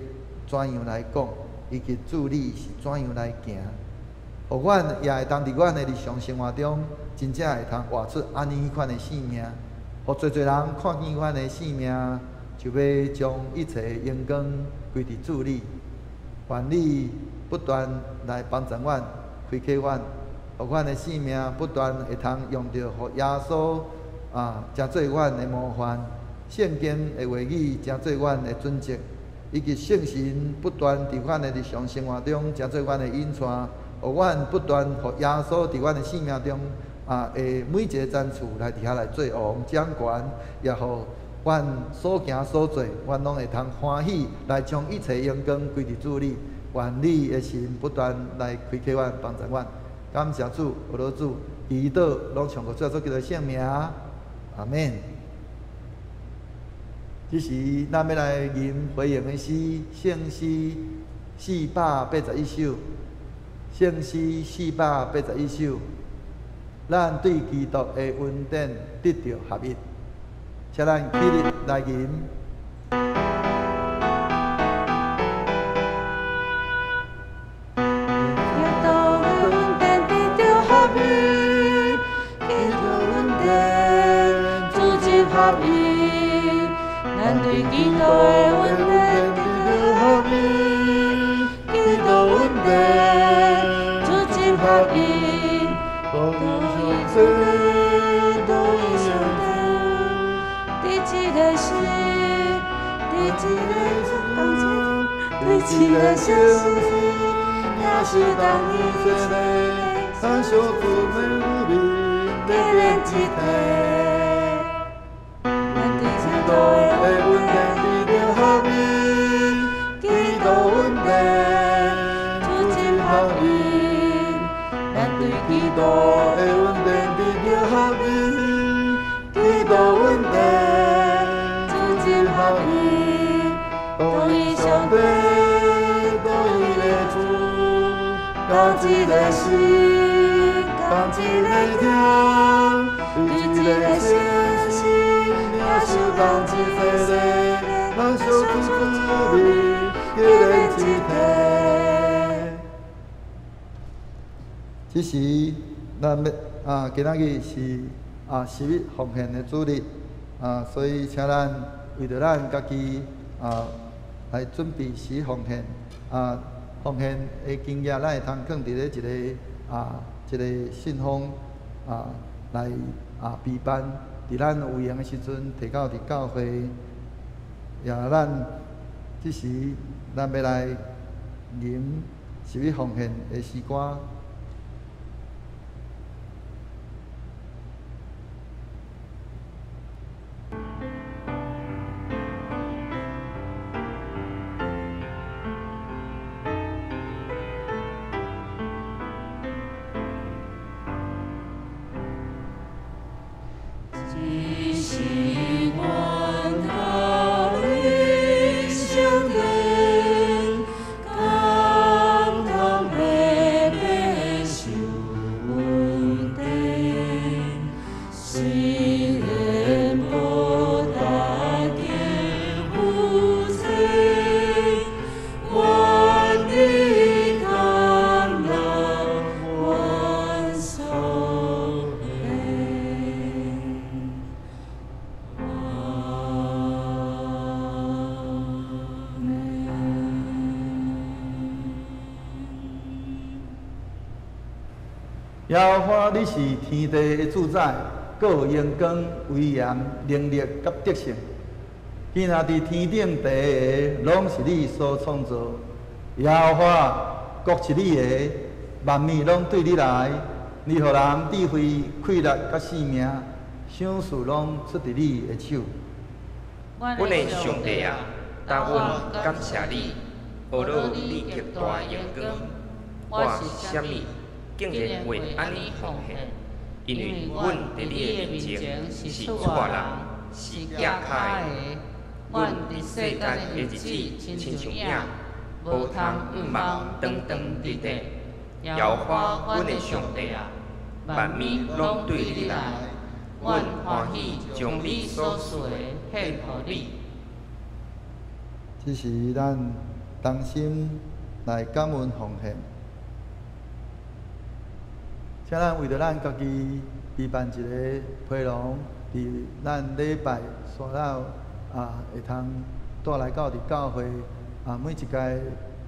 怎樣來講，以及主你是怎樣來行，予阮也會當佇阮的日常生活中，真正會通活出按呢彼款的生命，予濟濟人看見阮的生命，就欲將一切榮光歸佇主你。願你不斷來幫助阮，開啟阮，予阮的生命不斷會通用著，予耶穌啊，成做阮的模範，聖經的話語成做阮的準則，以及聖神不斷佇阮的日常生活中成做阮的引帶，予阮不斷予耶穌佇阮的生命中啊，的每一个層次來佇遐來做王掌權，也予阮所行所做，阮攏會通歡喜來將一切榮光歸佇主你。願你的神不斷來開啟阮，幫助阮。感謝主，阿羅主，祈禱攏奉靠主耶穌基督聖名，阿們。這時，咱欲來吟回應的詩，聖詩481首，聖詩481首，咱對基督的恩典得著合一，請咱起立來吟。基督的恩典得著合一，基督恩典主真合一，咱對基督的恩典得著合一，基督恩典主真合一，多謝主，多謝主，佇這个時，佇這个當中，對這个城市。也是當一切，咱相聚美美，结連一體。咱對基督的恩典得著合一，基督恩典主真合一。咱對基督的恩典得著合一，基督恩典主真合一，多多上上帝，帝，多伊的主，同一个心，同一个痛，一个城市，领受同一洗礼，咱相主主名，结连一体。这时，咱欲啊，今仔日是食物奉献的主日啊，所以请咱为著咱家己来准备食物奉献啊，奉献的金额，咱会通囥佇咧一个信封来备办，伫咱有闲的时阵提到伫教会，也咱这时咱欲来吟食物奉献的诗歌。只是阮头灵圣殿，感动白白受恩典，虽然无达见夫妻，愿你甘来阮所幸。阿门。耶和华，你是天地的主宰，阁有荣光、威严、能力佮得胜。今仔伫天顶地下，拢是你所创造。耶和华，国是你的，万物拢对你来。你予人智慧、气力佮性命，赏赐拢出伫你的手。阮阮的上帝啊，当阮感谢你，呵咾你极大荣光。我是啥物，竟然会按呢奉献？因为阮伫你的面前是错人，是寄跤的。阮伫世间的日子亲像影，无通向望长长直直。耶和华，阮的上帝啊，万物拢对你来，阮欢喜将你所赐的献予你。这是咱同心来感恩奉献。请咱为著咱家己备办一个批笼，伫咱礼拜煞了会通带来到伫教会每一届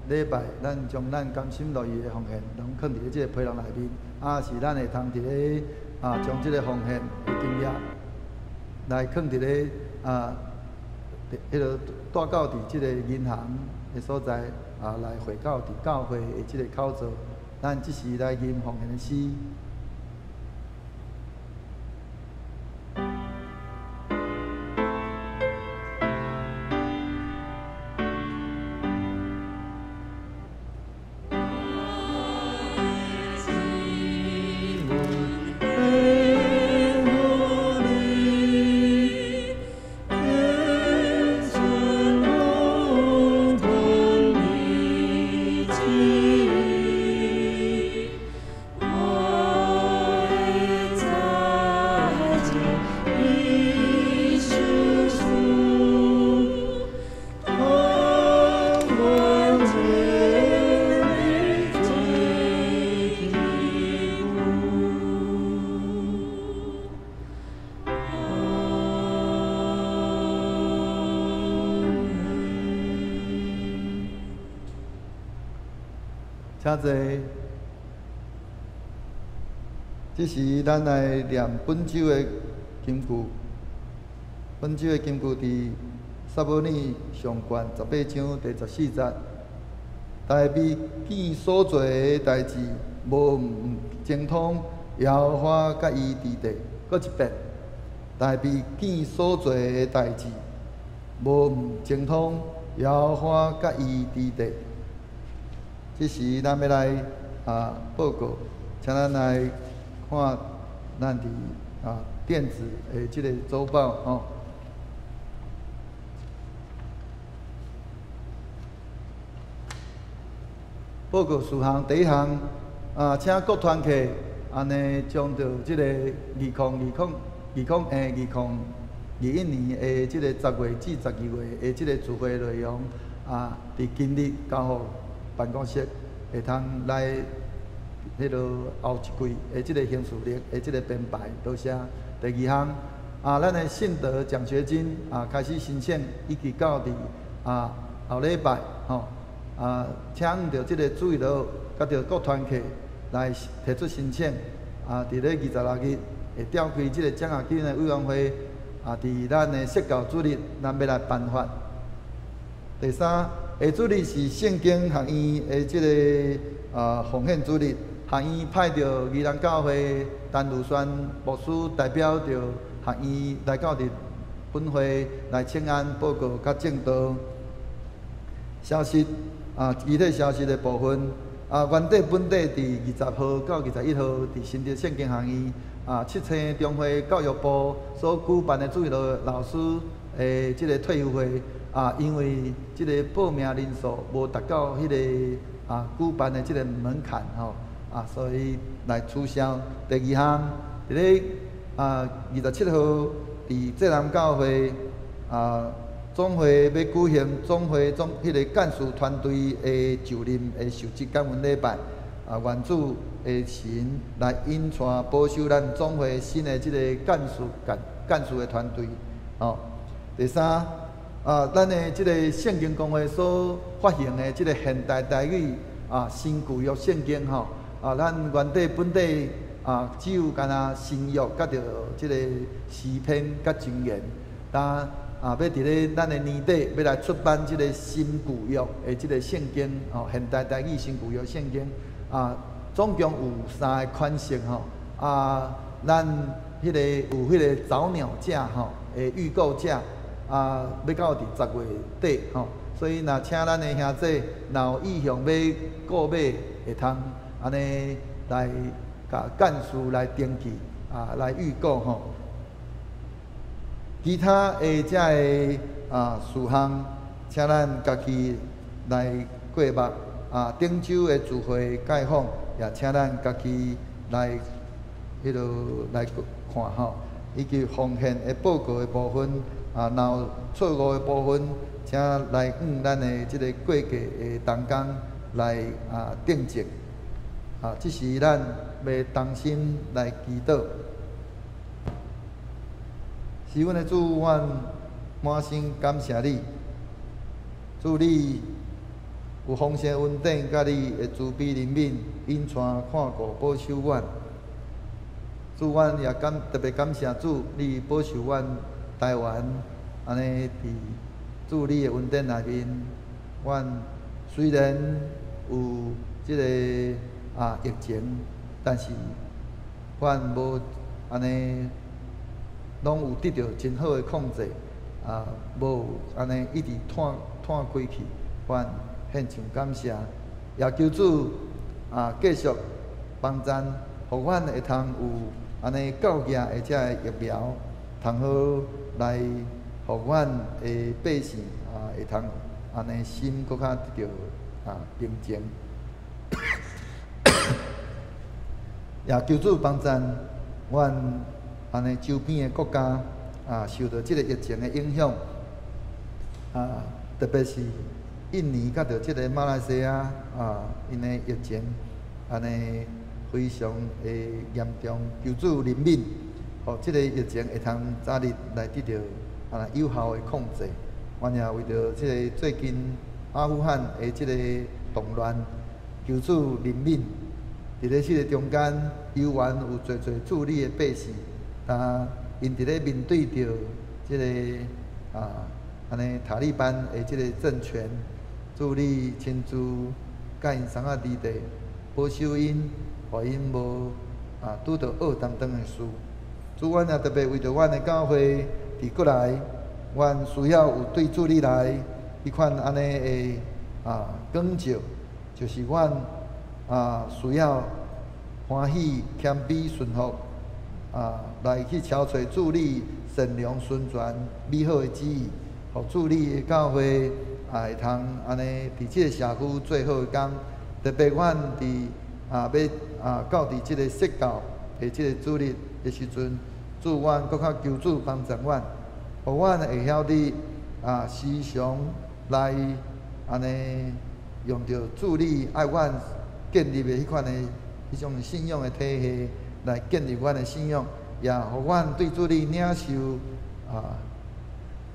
礼拜，咱将咱甘心乐意的奉献，拢囥伫咧这个批笼内面，是咱会通伫咧将这个奉献的金额来囥伫咧彼个带到伫这个银行的所在来汇到伫教会的这个口座。咱这时来吟奉献的诗。请坐。这时，咱来念本周的金句。本周的金句伫撒母耳上卷18章第14节。大卫见所做的代志无毋精通，耶和华佮伊伫地。阁一遍，大卫见所做的代志无毋精通，耶和华佮伊伫地。这时，咱欲来报告，请咱来看咱伫电子的这个周报吼。报告事项第一项，请各团契按呢将著这个2021年的這個10月至12月的這個聚會內容，佇今日交予辦公室，會通來彼落後一季的這個行事曆的這個編排。多謝。第二項，咱的信德獎學金開始申請，以及到佇後禮拜吼，請著這個主日學佮著各團契來提出申請，佇咧26日會召開這個獎學金的委員會，佇咱的釋教主日，咱欲來頒發。第三，下主日是聖經學院的這個奉獻主日，學院派著宜蘭教會陳如萱牧師代表著學院來到佇本會來請安報告佮證道。消息，其他消息的部分，原底本底佇20號到21號佇新竹聖經學院七星中會教育部所舉辦的主日學老師的這個退休會，因為這個報名人數無達到彼個舉辦的這個門檻吼，所以來取消。第二項，佇咧27號佇濟南教會總會欲舉行總會總彼個幹事團隊的就任的受職感恩禮拜，願主的神來引帶保守咱總會新的這個幹事的團隊。哦，第三，咱的這個聖經公會所發行的這個現代台語新舊約聖經吼，咱原底本底只有干焦新約佮著這個詩篇佮箴言，但欲佇咧咱的年底欲來出版這個新舊約的這個聖經，吼，現代台語新舊約聖經，總共有三個款式吼，咱彼個有彼個早鳥價吼的預購價，欲到佇10月底吼，所以若請咱的兄弟若有意向欲購買，會通按呢來共幹事來登記，來預購吼。其他的這个事項，請咱家己來過目。頂週的聚會概訪，也請咱家己來彼落來看吼，以及奉獻的報告的部分，若有錯誤的部分，請來向咱的這個會計的同工來訂正。這時咱欲同心來祈禱。是阮的主，阮滿心感謝你，主你有豐盛恩典，佮你的慈悲憐憫，引帶看顧保守阮。主，阮也特別感謝主，你保守阮台灣，按呢佇主你的恩典內面，阮雖然有這個疫情，但是阮無按呢。攏有得著真好的控制，無按呢一直湠開去，阮獻上感謝，也求主繼續幫贊，予阮會通有按呢夠額的這个疫苗，通好來予阮的百姓會通按呢心閣較得著平靜。也求主幫贊阮。按呢周邊的國家受著這个疫情的影響，特別是印尼佮著這个馬來西亞𪜶的疫情按呢非常的嚴重，求主憐憫，予這個疫情會通早日來得著有效的控制。阮也為著這个最近阿富汗的這個動亂，求主憐憫。佇咧這个中間，猶原有濟濟主你的百姓。𪜶佇咧面對著這個按呢塔利班的這個政權，主你親自佮𪜶捀仔佇地，保守𪜶，予𪜶無拄著惡當當的事。主，阮也特別為著阮的教會佇國內，阮需要有對主你來彼款按呢的光照，就是阮需要歡喜謙卑順服。來去朝揣主你善良純全美好的旨意，予主你的教會會通按呢佇這個社區做好的工。特別阮佇欲到佇這個釋教的這個主日的時陣，主，阮閣較求主幫助阮，予阮會曉得時常來按呢用著主你愛阮建立的彼款的彼種信仰的體系來建立阮的信仰，也予阮對主你領受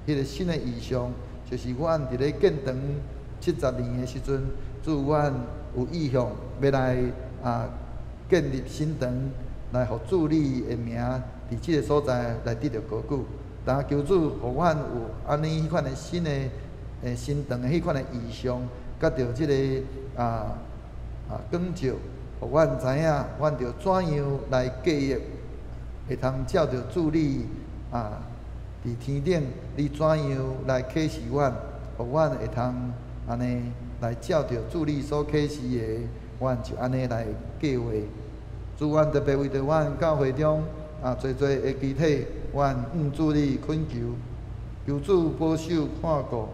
彼个新的異象，就是阮佇咧建堂70年的時陣，主阮有意向欲來建立新堂，來予主你的名佇這个所在來得著高舉。但求主予阮有按呢彼款的新的新堂的彼款的異象，佮著這个光照，予阮知影，阮著怎樣來計劃，會通照著主你佇天頂，你怎樣來啟示阮，予阮會通按呢來照著主你所啟示的，阮就按呢來計劃。主，阮特別為著阮教會中濟濟的肢體，阮向主你懇求，求主保守看顧，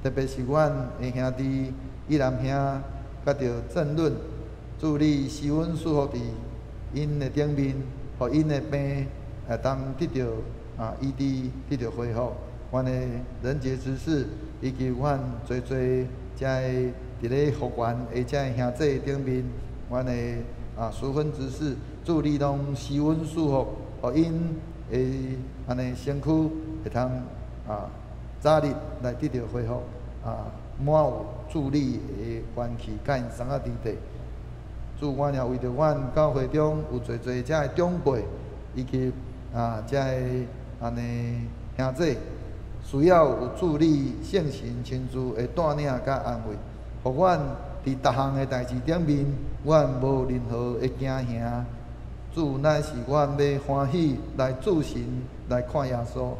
特別是阮的兄弟伊南兄，佮著鄭論，主你施恩賜福佇𪜶的頂面，予𪜶的病會當得著醫治，得著恢復。阮的人傑執事以及阮濟濟遮个佇咧復原的遮个兄弟頂面，阮的淑芬執事，主你攏施恩賜福，予𪜶的按呢身軀會通早日來得著恢復，滿有主你的元氣，佮𪜶送到天地。主，阮也為著阮教會中有濟濟遮个長輩，以及遮个按呢兄弟，需要有主你聖神親自的帶領佮安慰，予阮佇逐項的代誌頂面，阮無任何的驚嚇。主，乃是阮欲歡喜來注神來看耶穌，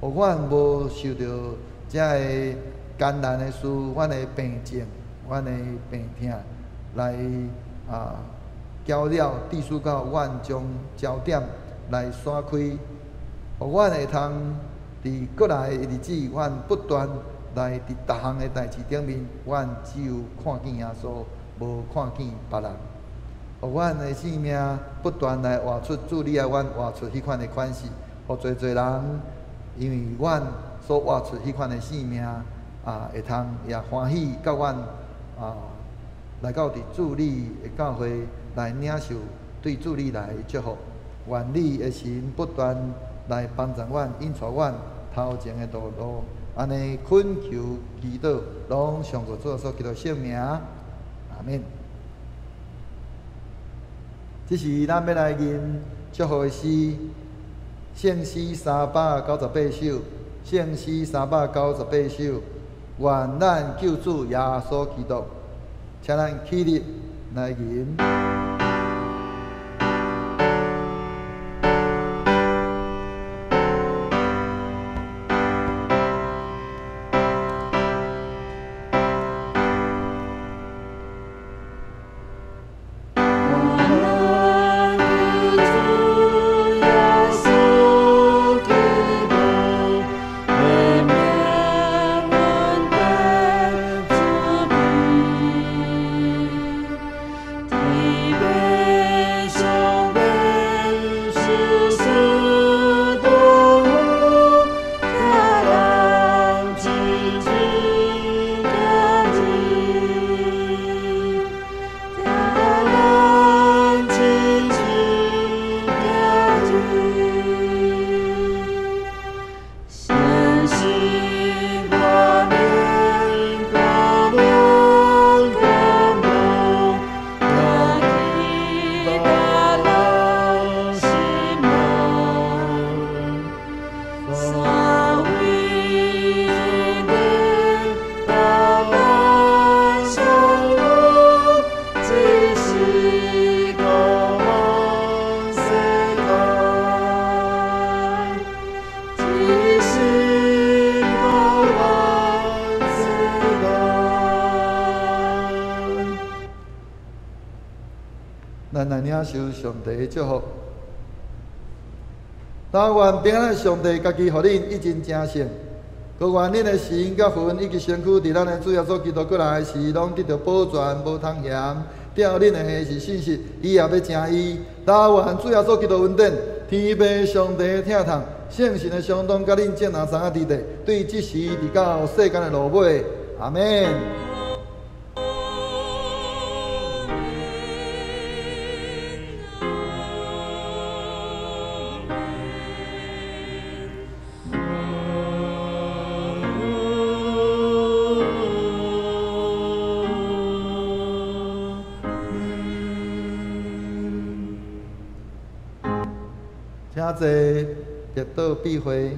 予阮無受著遮个艱難的事，阮的病症、阮的病痛來攪擾，致使到阮將焦點來散開，予阮會通佇閣來的日子，阮不斷來佇逐項的代誌頂面，阮只有看見耶穌，無看見別人。予阮的生命不斷來活出主你愛阮活出彼款的款式，予濟濟人因為阮所活出彼款的生命，會通也歡喜佮阮來到佇主你的教會來領受對主你來的祝福。願你的神不斷來幫助阮，引帶阮頭前的道路，按呢懇求祈禱，攏上過主耶穌基督聖名，阿們。這時咱欲來吟祝福的詩，聖詩398首，聖詩398首，願咱救主耶穌基督，請咱起立來吟。咱來領受上帝的祝福。但願平安的上帝家己予恁一盡成聖，閣願恁的神佮魂以及身軀，佇咱的主耶穌基督閣來時，攏得著保全，無通嫌。照恁的是信實，伊也欲成伊。但願主耶穌基督恩典，天父上帝的疼痛，圣神的相当，佮恁众人三个伫地，对这时直到世间的落尾，阿们。请坐，列倒闭会。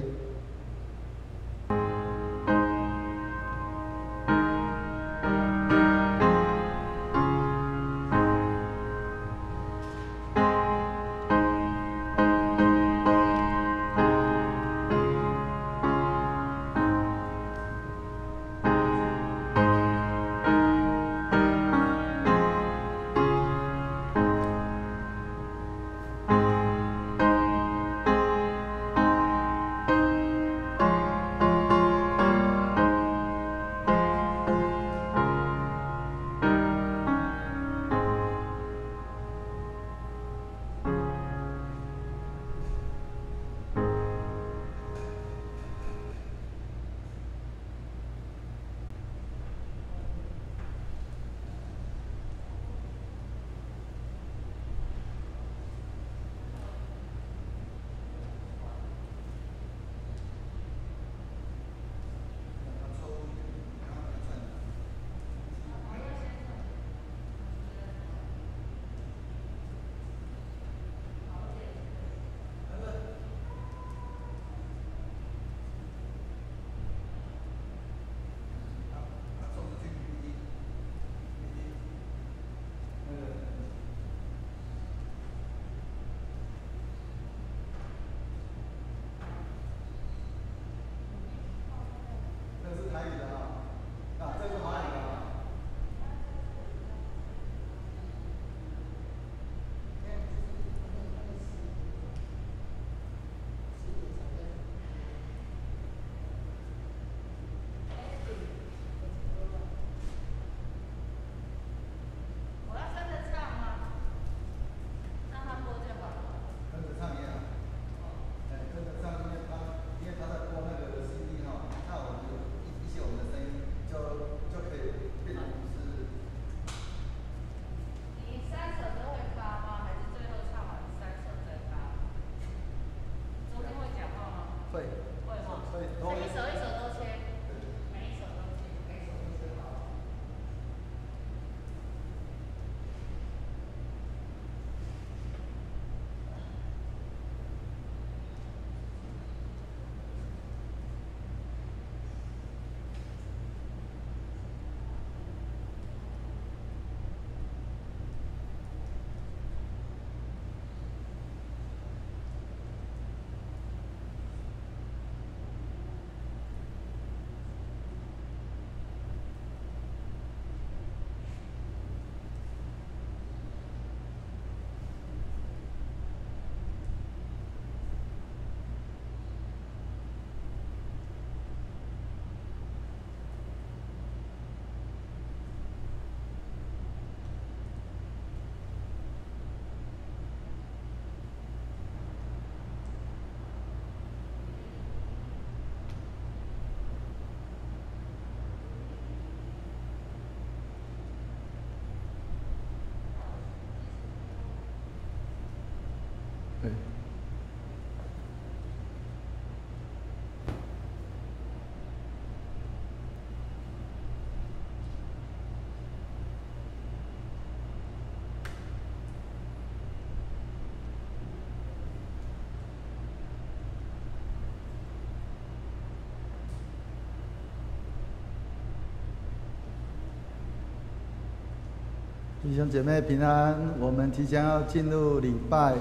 弟兄姐妹平安，我们即将要进入礼拜，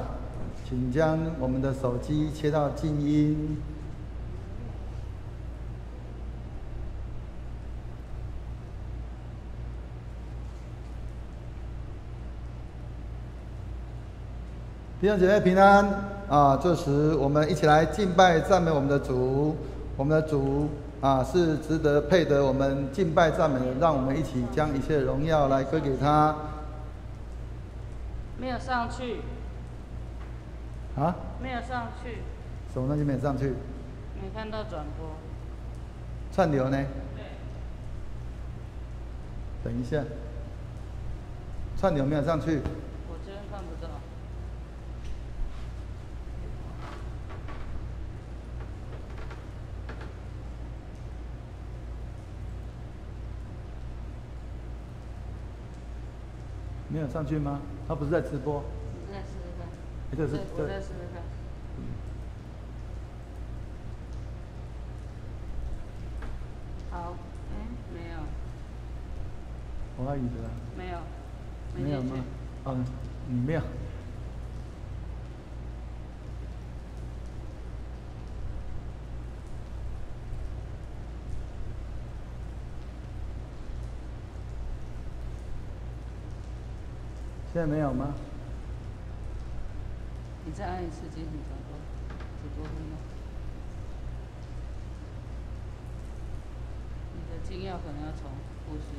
请将我们的手机切到静音。弟兄姐妹平安啊！这时我们一起来敬拜赞美我们的主，我们的主啊是值得配得我们敬拜赞美的，让我们一起将一切荣耀来归给他。没有上去。啊？沒有上去。什麼東西沒上去？沒看到轉播。串流呢？等一下，串流沒有上去。我這邊看不到。沒有上去嗎？他不是在直播。你再試試看。這是我再試試看。好，沒有。我阿姨的。沒有。沒有嗎？嗯，你沒有。現在沒有嗎？你再按一次進行轉播，直播嗎？你的金鑰可能要重複吸。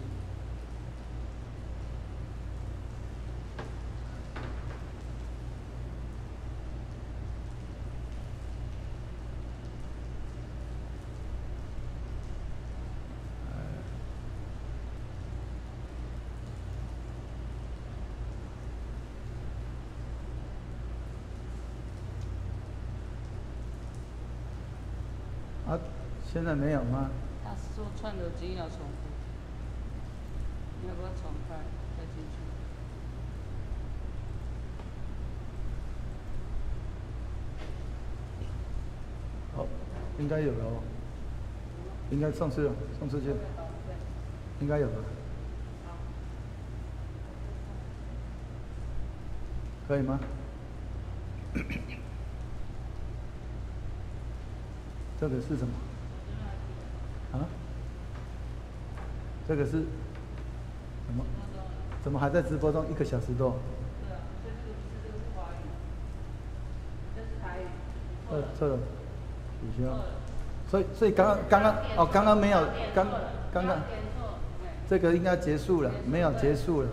啊，現在沒有嗎？他是說串流金鑰重複，你要不要重開再進去？好，應該有了哦，應該上次了，上次就應該有了。可以嗎？這個是什麼？啊？這個是什麼？怎麼還在直播中？一個小時多。對啊，所以這個不是這個是華語，這是台語。錯了，取消。所以剛剛哦，剛剛沒有，剛剛這個應該結束了，沒有結束了。